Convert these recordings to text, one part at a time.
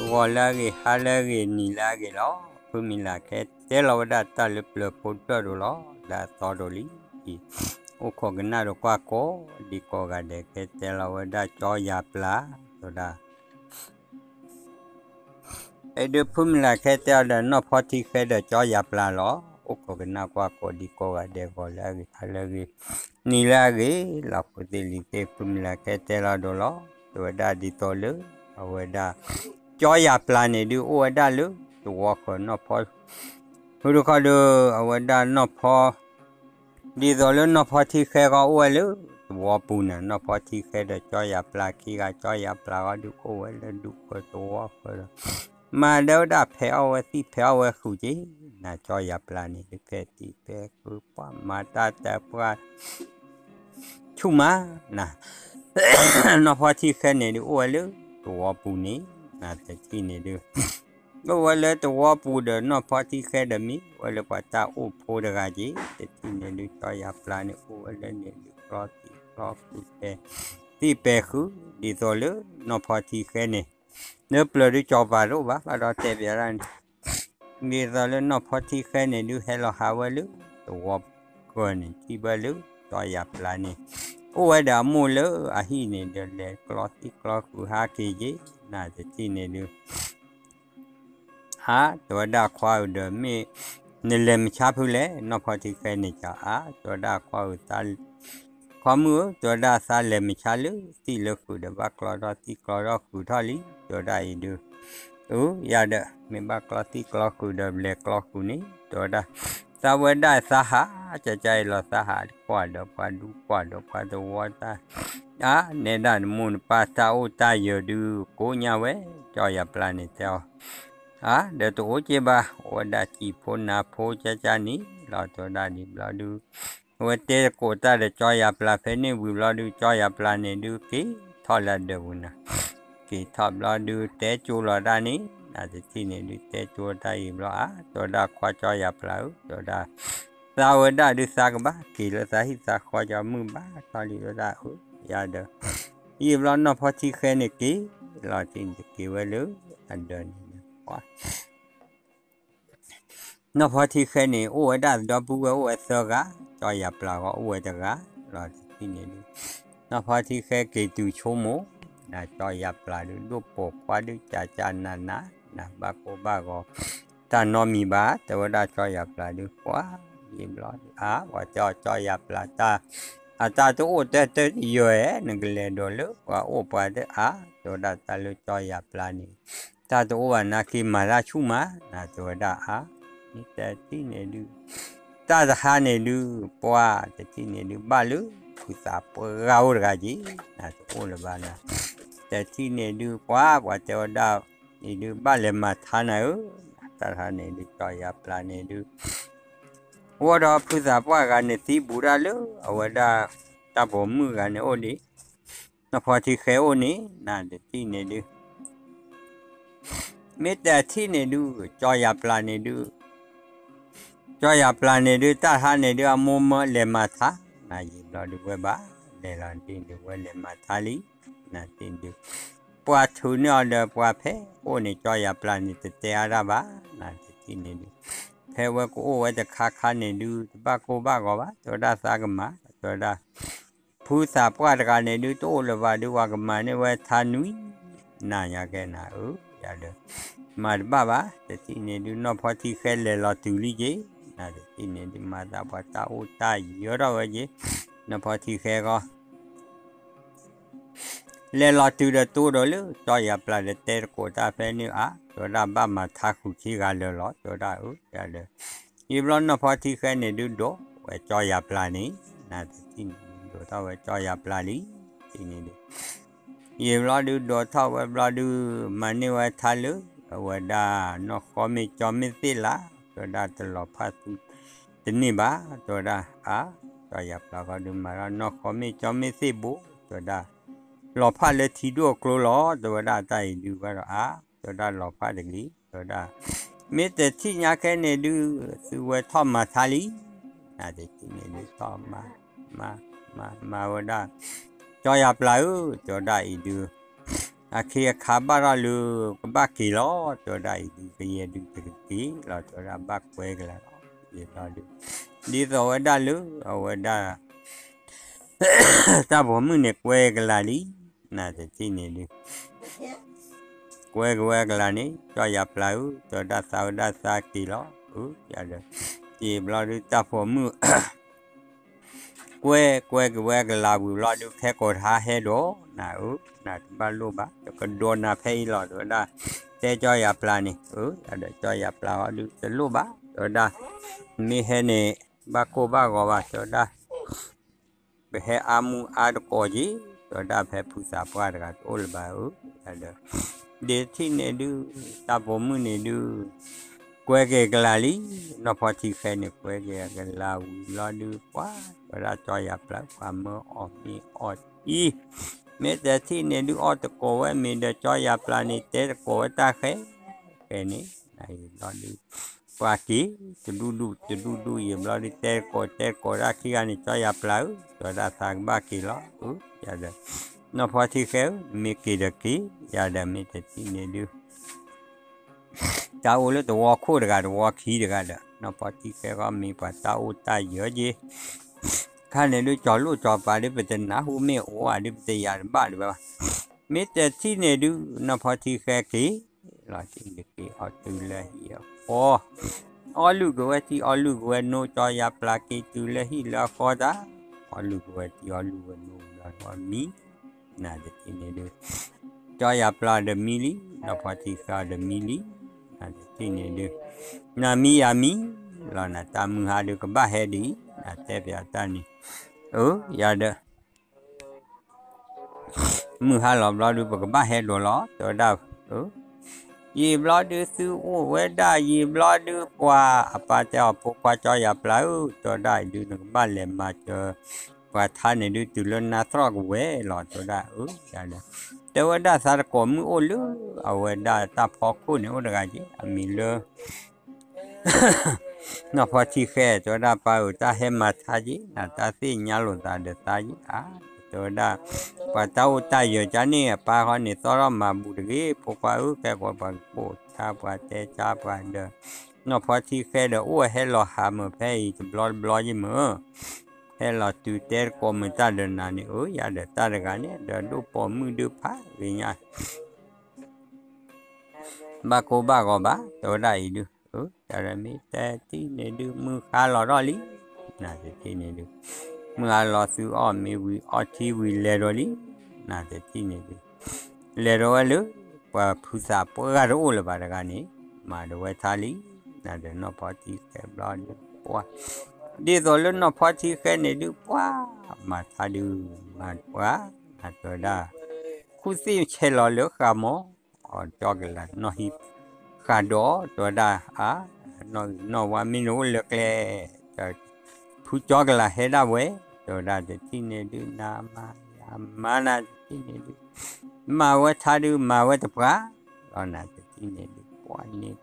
ဂီၤလၢအဂ့ၤ ဟါလၢအဂ့ၤ နံၤလၢအဂ့ၤလီၤ. ဖုမုၢ်လၢ်ခဲတဲလီၤဝဲဒၣ်တၢ်လၢပျၢၤဖိဒၢၣ်ဒိၣ်လီၤ. လၢအသီဒိၣ်လံ, အိၣ်ခိးကနၣ်ဒီးကွၢ်ကိး ဒ်ကိးဂၤဒဲး ခဲတဲလီၤဝဲဒၣ်ကၠီယၤပျၢ် တဲဝဲဒၣ် အဲၣ်ဒိးဖုမုၢ်လၢ်ခဲတဲအီၤဒီး နီၢ်ဖီထံဃဲဒီးကၠီယၤပျၢ်လီၤ. အိၣ်ခိးကနၣ်ကွၢ်ကိး ဒ်ကိးဂၤဒဲး ဂီၤလၢအဂ့ၤ ဟါလၢအဂ့ၤ နံၤလၢအဂ့ၤ လီၤ. ဖိသ့ၣ်လံၤသ့ၣ် ဖုမုၢ်လၢ်ခဲတဲလီၤဒိၣ်လီၤ. တဲဝဲဒၣ်ဒ်သိးလၢ အဝဲဒၣ် ကၠီယၤပျၢ်န့ၣ်ဒုး အိၣ်ဝဲဒၣ်လၢ သဝီဃၢၤနီၢ်ဖီ ဃုတခီဒီး အဝဲဒၣ်နီၢ်ဖီ ဒ်သိးလၢနီၢ်ဖီထံဃဲဃီ အိၣ်ဝဲလၢသဝီပူၤန့ၣ်, နီၢ်ဖီထံဃဲဒီးကၠီယၤပျၢ်ခံဂၤ, ကၠီယၤပျၢ်ဃီဒုးအိၣ်ဝဲလၢဒူၣ်ဃၢၤသဝီဃၢၤဒီး မၤဒၢဝဲဒၣ်ဖဲးအီၣ်ဝဲသံၣ်ဖဲးအီၣ်ဝဲဃုာ်က့ၤ, နၤကၠီယၤပျၢ်န့ၣ်ဒုး ကဲသံၣ်ဖဲးဃုာ် ပှၤမၤတၢ်တၢ်ပှၢ် ဆူၣ်မး, နၤ နီၢ်ဖီထံဃဲန့ၣ်ဒုးအိၣ်ဝဲလၢသဝီပူၤန့ၣ်, နၤတထံၣ်န့ၣ်ဒုး အိၣ်ဝဲလၢသဝီပူၤဒီး နီၢ်ဖီထံဃဲဒီးမ့ၢ်ဝဲလၢပှၤတၢ်အိၣ်ဖိတဂၤက့ၤ, တထံၣ်န့ၣ်ဒုး ကၠီယၤပျၢ်န့ၣ် အိၣ်ဝဲလၢန့ၣ်ဒုးကျီသံၣ်ကျီဃုာ်ဖဲ သံၣ်ဖဲးဃုာ်, ဒ်သိးလၢနီၢ်ဖီထံဃဲန့ၣ် လၢပျၢၤဒုးကၠီၤပၤတအိၣ်ဘၣ် ဘၣ်ဒီးတဲပျးဒၣ်န့ၣ် ဒ်သိးလၢနီၢ်ဖီထံဃဲန့ၣ်ဒုး ဟဲလီၤဟးဝဲလၢသဝီဃၢၤန့ၣ် ထံၣ်ဝဲလၢကၠီယၤပျၢ်န့ၣ် အိၣ်ဝဲဒီးအမိၢ်လၢအဟံၣ်န့ၣ်ဒီး လဲၤကျီသံၣ်ကျီဃုာ်ဟးက့ၤက့ၤ, နၤတထံၣ်န့ၣ်ဒုး အါ တဲဝဲဒၣ်ခွါဧၢဒီး မ့ၢ်နလဲၤမဆါဖုလဲၣ်, နီၢ်ဖီထံဃဲန့ၣ်ကၠီအါ တဲဝဲဒၣ်ခွါဧၢ ခွါမုၣ်ဧၢ တဲဝဲဒၣ်သးလဲၤမဆါလၢသံၣ်လၢဃုာ်ဒီး ဘၣ်ကျီထီၣ်သံၣ်ကျီထီၣ်ဃုာ်ထီၣ်လံ, တဲဝဲဒၣ်အံၤဒုး အၢ ယၤဒီး မ့ၢ်ဘၣ်ကျီသံၣ်ကျီဃုာ်ဒီး လဲၤကျီဃုာ်န့ၣ် တဲဝဲဒၣ် သးဝဲဒၣ်သးဟး ကကါအံၤလီၤ သးဟးကွၢ်ဒီးပှၤဒူကွၢ်ဒီးပှၤသဝီတၢ် အါ နဲဒၣ်နမိၢ်နပၢ်တၢ်အိၣ်တၢ်ယၢၤဒုး ကိးညါဝဲ ကၠီယၤပျၢ်န့ၣ်တဲအီၤ အါ ဒီးတအိၣ်က့ဘၣ် အိၣ်ဝဲဒၣ်စံာ်ဖိနၤဖိကကါန့ၣ်လီၤ တဲဝဲဒၣ်ဒ်ဘျီဒုး အဝဲတဲသကိးတၢ်ဒီးကၠီယၤပျၢ်ဖဲန့ၣ်ဝံၤဘျီဒုး ကၠီယၤပျၢ်န့ၣ်ဒုး က့ၤထီၣ်လၢအဒၢးပူၤနၤ က့ၤထီၣ်ဘျီဒုး တဲကၠိလီၤဒၣ်န့ၣ် နၤတထံၣ်န့ၣ်ဒုး တဲကၠိတၢ်အံၤဘျီအါ တဲဝဲဒၣ်ခွါကၠီယၤပျၢ်ဧၢ တဲဝဲဒၣ် သးဝဲဒၣ်ဒုးသးကဘၣ်က့ၤလၢသးဟံၣ်သးဃီ ကၠီမုၢ်ဘၣ်ထီၣ်လံ တဲဝဲဒၣ်အၢ ယၤဒီး ယံာ်ဘျီနီၢ်ဖီထံဃဲန့ၣ်က့ၤလီၤ တထံၣ်န့ၣ်က့ၤဝဲလၢအဒၢးန့ၣ် နီၢ်ဖီထံဃဲန့ၣ် အိၣ်ဝဲဒၣ်သဒီပုၢ်ဝဲၢ်အိၣ်ဝဲသၢဂၤ, ကၠီယၤပျၢ်ဃီအိၣ်ဝဲတဂၤလီၤ တထံၣ်န့ၣ်ဒုး နီၢ်ဖီထံဃဲက့ၤတုၤဆိကမိၣ်, နၤကၠီယၤပျၢ်ဒုး ဒိၣ်ပိာ်ခွါဒုး ကးကးနးနး, နၤဘၣ်ကိၢ်ဘၣ်ဂီၤ တၢ်နီတမံၤဘၣ်, တဲဝဲဒၣ်ကၠီယၤပျၢ်ဒုး ပှၤ ယံာ်ဘျီဒုး အါ ပှၤတဲအီၤကၠီယၤပျၢ်တၢ် အတၢ်တအိၣ်တၢ်တယၢၤဧဲ နကလဲၤဒိးလၢပှၤအိၣ်ပှၤတအါ, တဲဝဲဒၣ်တၢ်လၢကၠီယၤပျၢ်န့ၣ် တၢ်တအိၣ်ဘၣ်နာ်က့ၤမၤတၢ်ဆူၣ်မး, နၤတဲဝဲဒၣ်အါ, မ့ၢ်တထံၣ်န့ၣ်ဒုး တၢ်တဟါန့ၣ်ဒုး ပှၤတထံၣ်န့ၣ်ဒုး ဘၣ်လၢဖုသးပှၢ်ဂၤအိၣ်တဂၤက့ၤ, နၤတအိၣ်လၢၤဘၣ်နၤ, တထံၣ်န့ၣ်ဒုး ပှၤ ပှၤတဲဝဲဒၣ် အံၤဒုး ဘၣ်လဲၤမၤထါနၤဧၢ, တၢ်တဟါန့ၣ်ဒုး ကၠီယၤပျၢ်န့ၣ်ဒုး အိၣ်ဒီးဖုသးပှၢ်ဂၤန့ၣ် သံဘူးတၢ်လၢ အဝဲဒၣ် တၢ်ပိာ်မုၣ်ဂၤန့ၣ်အိၣ်ဒံး, နီၢ်ဖီထံဃဲအိၣ်န့ၣ် နၤတထံၣ်န့ၣ်ဒုး မ့ၢ်တထံၣ်န့ၣ်ဒုး ကၠီယၤပျၢ်န့ၣ်ဒုး ကၠီယၤပျၢ်န့ၣ်ဒုး တၢ်တဟါန့ၣ်ဒုး အမိၢ်မၢလဲၤမၤထါ, နၤယံာ်ဘျီဒုးဝဲဘၣ် လဲၤလီၤဒ်န့ၣ်ဒုး ဝဲလဲၤမၤထါလံ, နၤတထံၣ်န့ၣ်ဒုး ပှၤထုးန့ၢ်အီၤဒီးပှၤဖဲအိၣ်န့ၣ် ကၠီယၤပျၢ်န့ၣ် တတဲအါတၢ်ဘၣ်, နၤတထံၣ်န့ၣ်ဒုး ဖဲဝဲကအိၣ်ဝဲတခါခါန့ၣ်ဒုး တဘၣ်ကိၢ်ဘၣ်ဂီၤဘၣ်, တဲဝဲဒၣ်သးကမၤ, တဲဝဲဒၣ် ဖုသးပှၢ်တဂၤန့ၣ်ဒုး တအိၣ်လၢၤဘၣ်ဒုး ပှၤကမၤန့ၢ်ဝဲထါနွံ နၤညါကဲနၤဧၢ, ယၤဒီး မၤတဘၣ်ဘၣ်, တထံၣ်န့ၣ်ဒုး နီၢ်ဖီထံဃဲလဲၤလီၤတုၤလံက့ၤ, နၤတထံၣ်န့ၣ်ဒုး မၤသးပှၤတၢ်အိၣ်တၢ်ယၢၤထီၣ်ဝဲက့ၤ, နီၢ်ဖီထံဃဲဃီ လဲၤလီၤတုၤဒီးတိဒီးလၢ ကၠီယၤပျၢ်ဒီးတဲသကိးတၢ်ဖဲန့ၣ်အါ, တဲဝဲဒၣ်ဘၣ်မၤထါဃုာ်ခံဂၤလၢာ်လီၤ, တဲဝဲဒၣ်အၢ, ယၤဒီး ယံာ်ဘျီနီၢ်ဖီထံဃဲန့ၣ်ဒုး ဒိးဝဲကၠီယၤပျၢ်န့ၣ်, နၤတထံၣ်န့ၣ်ဒုး ဒိးထီၣ်ဝဲကၠီယၤပျၢ်လံ, တထံၣ်န့ၣ်ဒုး ယံာ်ဘျီဒုး ဒိးထီၣ်ဝဲဘျီဒုး မၤန့ၢ်ဝဲထါလၢ အဝဲဒၣ် နီၢ်ဃီမ့ၢ်ကၠီမ့ၢ်သ့ၣ်လၢ်, တဲဝဲဒၣ်တလီၤဖးသူ တန့ၢ်ဘၣ်, တဲဝဲဒၣ်အါ, ကၠီယၤပျၢ်ဃီဒုး မၤထီၣ်နီၢ်ဃီမ့ၢ်ကၠီမ့ၢ်သ့ၣ်ဘိ, တဲဝဲဒၣ် လီၤဖးလၢထံဒိၣ်ကျိလီၤ, တဲဝဲဒၣ်တၢ်အံၤဒုးဘၣ်ဒီးအါ, တဲဝဲဒၣ်လီၤဖးတဂ့ၤ, တဲဝဲဒၣ် မ့ၢ်တထံၣ်ညါခဲန့ၣ်ဒုး သုဝဲထီၣ်မၤထါလံ, နၤတထံၣ်န့ၣ်ဒုးထီၣ်မၤ မၤ မၤ မၤဝဲဒၣ်, ကၠီယၤပျၢ်ဧၢ, တဲဝဲဒၣ်အံၤဒုး အခ့အခါဘၣ်ထီၣ်လၢ ကဘၣ်က့ၤလီၤ တဲဝဲဒၣ်အံၤဒုး ကယဲၢ်ဒုးတက့ၤလီၤ တဲဝဲဒၣ်ဘၣ်ကွဲကလၤလီၤ ယံာ်ဘျီဒုး ဒ်သိးဝဲဒၣ်လၢ အဝဲဒၣ် တၢ်ပိာ်မုၣ်န့ၣ်ကွဲကလၤလံ နတထံၣ်န့ၣ်ဒုး ကွဲကဝဲကလၤန့ၣ် ကၠီယၤပျၢ်ဧၢ တဲဝဲဒၣ်သးဝဲဒၣ်သးက့ၤလီၤ ဧၢ ယၤဒီး ယံာ်ဘျီဒုးတၢ်ပိာ်မုၣ် ကွဲ ကွဲက့ၤဝဲကလၤဝံၤဘျီဒုး ခဲကိာ်တဟါဟဲဒီး နၤဧၢ နတဘၣ်လိၣ်ဘၣ် တကဒိးနၤဖဲအံၤလီၤ တဲဝဲဒၣ် တဲကၠီယၤပျၢ်န့ၣ် ဧၢ ယၤဒီးကၠီယၤပျၢ်အီၤဒုး တလိၣ်ဘၣ် တဲဝဲဒၣ် မ့ၢ်ဟဲန့ၣ် ဘၣ်ကိၢ်ဘၣ်ဂီၤဘၣ် တဲဝဲဒၣ် ပဟဲအါမူအါတကိးက့ၤ တဲဝဲဒၣ် ဖဲဖုသးပှၢ်တဂၤတအိၣ်လၢၤဘၣ်ဧၢ ယၤဒီး ဒ်ထံၣ်န့ၣ်ဒုး တၢ်ပိာ်မုၣ်န့ၣ်ဒုး ကွဲက့ၤကလၤလံ နီၢ်ဖီထံဃဲန့ၣ် ကွဲက့ၤကလၤဝံၤဘျီဒုး ပှၤ တဲဝဲဒၣ်ကၠီယၤပျၢ် ပှၤမၢအီၣ်မ့ၤအီထံ မ့ၢ်တထံၣ်န့ၣ်ဒုး အီၣ်တကိးဝဲမ့ၤဒီးကၠီယၤပျၢ်န့ၣ် တဲတကိးဝဲတၢ်ဃဲ ဃဲန့ၣ် နအံၤဘျီဒုး ပှၤက့ၤ တဒူၣ်ဒူၣ် တဒူၣ်ဒူၣ် ယံာ်ဘျီဒုး တဲတကိး တဲတကိးဒၣ်ခံဂၤန့ၣ် ကၠီယၤပျၢ်ဧၢ တဲဝဲဒၣ်သးကဘၣ်က့ၤလီၤ ဧၢ ယၤဒီး နီၢ်ဖီထံဃဲဧၢ မ့ၢ်က့ၤဒီးက့ၤ ယၤဒီးမ့ၢ်တထံၣ်န့ၣ်ဒုး တၢ်အိၣ်လၢသဝီခိၣ်တဂၤ သဝီခံတဂၤဒီး နီၢ်ဖီထံဃဲဃီမ့ၢ်ပှၤတၢ်အိၣ်တၢ်ယၢၤက့ၤ ခါန့ၣ်ဒုး ကၠီၤလိၣ်ကၠီၤပၤဒုး ပတနၢ်ဟူမ့ၢ်အိၣ်ဧါဒုး ပတယၤတဘၣ်ဒံးဘၣ် မ့ၢ်တထံၣ်န့ၣ်ဒုး နီၢ်ဖီထံဃဲက့ၤ လီၤတံၢ်က့ၤအီၣ်တုၤလၢဟံၣ်အဃီ အီလုၢ်က့ၤဝဲထံ အီလုၢ်က့ၤဝဲနိ ကၠီယၤပျၢ်က့ၤတုၤလၢဟံၣ်လၢအဃီတၢ် အီလုၢ်က့ၤဝဲထံ အီလုၢ်ဝဲနိ ဒီးမံ နတထံၣ်န့ၣ်ဒုး ကၠီယၤပျၢ်ဒီးမံလံ နီၢ်ဖီထံဃဲဒီးမံလံ နတထံၣ်န့ၣ်ဒုး နမံယၤမံ လီၤနၤ တၢ်မုၢ်ဟါဒုးကဘၣ်ဟဲဒ်အံၤ နတဲပၠးတၢ်န့ၣ် အၢ ယၤဒီး မုၢ်ဟါလီၤဘျီဒုး ပကဘၣ်ဟဲဒိးလီၤ တဲဝဲဒၣ် ယံာ်ဘျီဒုးသုအိၣ်ဝဲဒၣ် ယံာ်ဘျီဒုးပှၤ အပၢ်တဲအီၤ ဖိခွါကၠီယၤပျၢ်ဧၢ တဲဝဲဒၣ်အံၤဒုး နကဘၣ်လဲၤမၤစၢၤ ပှၤထါန့ၣ်ဒုး တုၤလၢနါသရီၣ်ကဝဲၤလီၤ တဲဝဲဒၣ် အၢ ယၤဒီး တဲဝဲဒၣ်သးတကိးမုၣ်အိၣ်လၢ အဝဲဒၣ်တၢ်ဖီခိၣ်န့ၣ်အိၣ်တဂၤက့ၤ အမံၤလၢ နီၢ်ဖီထံဃဲ တဲဝဲဒၣ်ပၢ်ဧၢ တၢ်ဟဲမၤထါက့ၤ နတၢ်သ့ၣ်ညါလိာ်သးဒီးသးက့ၤ အါ တဲဝဲဒၣ် ပှၤတၢ်အိၣ်တၢ်ယၢၤကန့ၣ် အပၢ်ဃီန့ၣ် သီၣ်ထီၣ်မၤဘူးတဂ့ၤ ဖိခွါဧၢ ခဲကိးပှၤကပိာ်ဆါ ပှၤတဲဆါပှၤဒီး နီၢ်ဖီထံဃဲဒီး အိၣ်ဟဲလီၤဟးမၢဖဲအံၤတဘျီတဘျီယ့ၢ်မၢ ဟဲလီၤတုၤတဲတကိးမုာ်တၢ်ဒီးနၤန့ၣ် အၢ ယၤဒီးတၢ်တဂၤန့ၣ် ဒီးဒိၣ်ပိာ်မုၣ်ဒုးဖးဂ့ၤညါ ဘၣ်ကိၢ်ဘၣ်ဂီၤဘၣ် တဲဝဲဒၣ်အံၤဒုး အၢ တၢ်မ့ၢ်တဲထံၣ်န့ၣ်ဒုး မုၢ်ဃါလီၤထီၣ်လံ နတထံၣ်န့ၣ်ဒုး မုၢ်ဃါလီၤသုအီၣ်မ့ၤဝံၤအီထံဝံၤလဲၤဒီးလံ နတထံၣ်န့ၣ်ဒုး လဲၤဒီးဝဲလၢ ပှၤဖုသးပှၢ်တအိၣ်လၢၤဘၣ်တဂၤန့ၣ် မၤဒီးဝဲထါလံ နဒီးနီၢ်ဖီထံဃဲဘျီဒုး ပှၤ ဒ်သိးလၢနီၢ်ဖီထံဃဲန့ၣ်ဒုး ပှၤ မၤထါဒုး မၤပှၤ နတဲဝဲဒၣ် ခူၣ်သ့ၣ်ဆဲးလီၤလၢဃာ်မီၤ အီၤကၠီကလၤနီၢ်ဟံၣ်ဃာ်ဒီး တဲဝဲဒၣ် အါ နီၢ်ဂ့ၤနီၢ်ဝါမ့ၢ်နအိၣ်လၢကျဲ ဖုကၠီကလၤဟဲဒၣ်ဝဲ တဲဝဲဒၣ်တထံၣ်န့ၣ်ဒုး နမၤ နမၤနၤတထံၣ်န့ၣ်ဒုး မၤဝဲထါဒုး မၤဝဲတပှၢ် လီၤနၤတထံၣ်န့ၣ်ဒုး ပှၤန့ၣ်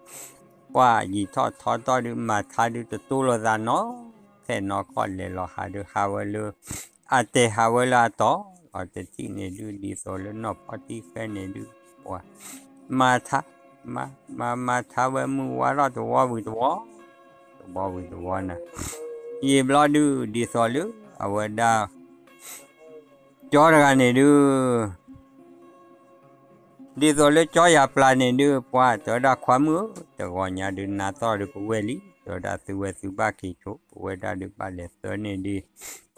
ပှၤယံာ်ထီၣ်ထီထီၣ်ဒုး မၤထါဒုးတတိလိာ်သးနီၤ ဖဲနီၢ်ခီၣ်လဲၤလီၤဟးဒုး ဟးဝဲလၢ အတဲာ်ဟးဝဲလၢအတီၤ လီၤတထံၣ်န့ၣ်ဒုး ဒ်သိးလၢနီၢ်ဖီထံဃဲန့ၣ်ဒုး ပှၤ မၤထါ မၤ မၤ မၤထါဝဲမုၢ်ဝါထီၣ်တဝီဝံၤတဝီ တဝီဝံၤတဝီနၤ ယံာ်ဘျီဒုး ဒ်သိးလၢ အဝဲဒၣ် ကၠီတဂၤန့ၣ်ဒုး ဒ်သိးလၢကၠီယၤပျၢ်န့ၣ်ဒုး ပှၤတဲဝဲဒၣ်ခွါမုၣ်ဧၢ တဂီၤညါဒုး နါသီၣ်ဒုးကဝဲၢ်လံ တဲဝဲဒၣ်သုဝဲသုဘၣ်က့ၤဆိ ပဝဲဒၣ်ဒုးဘၣ်လဲၤသၢန့ၢ်ဒံး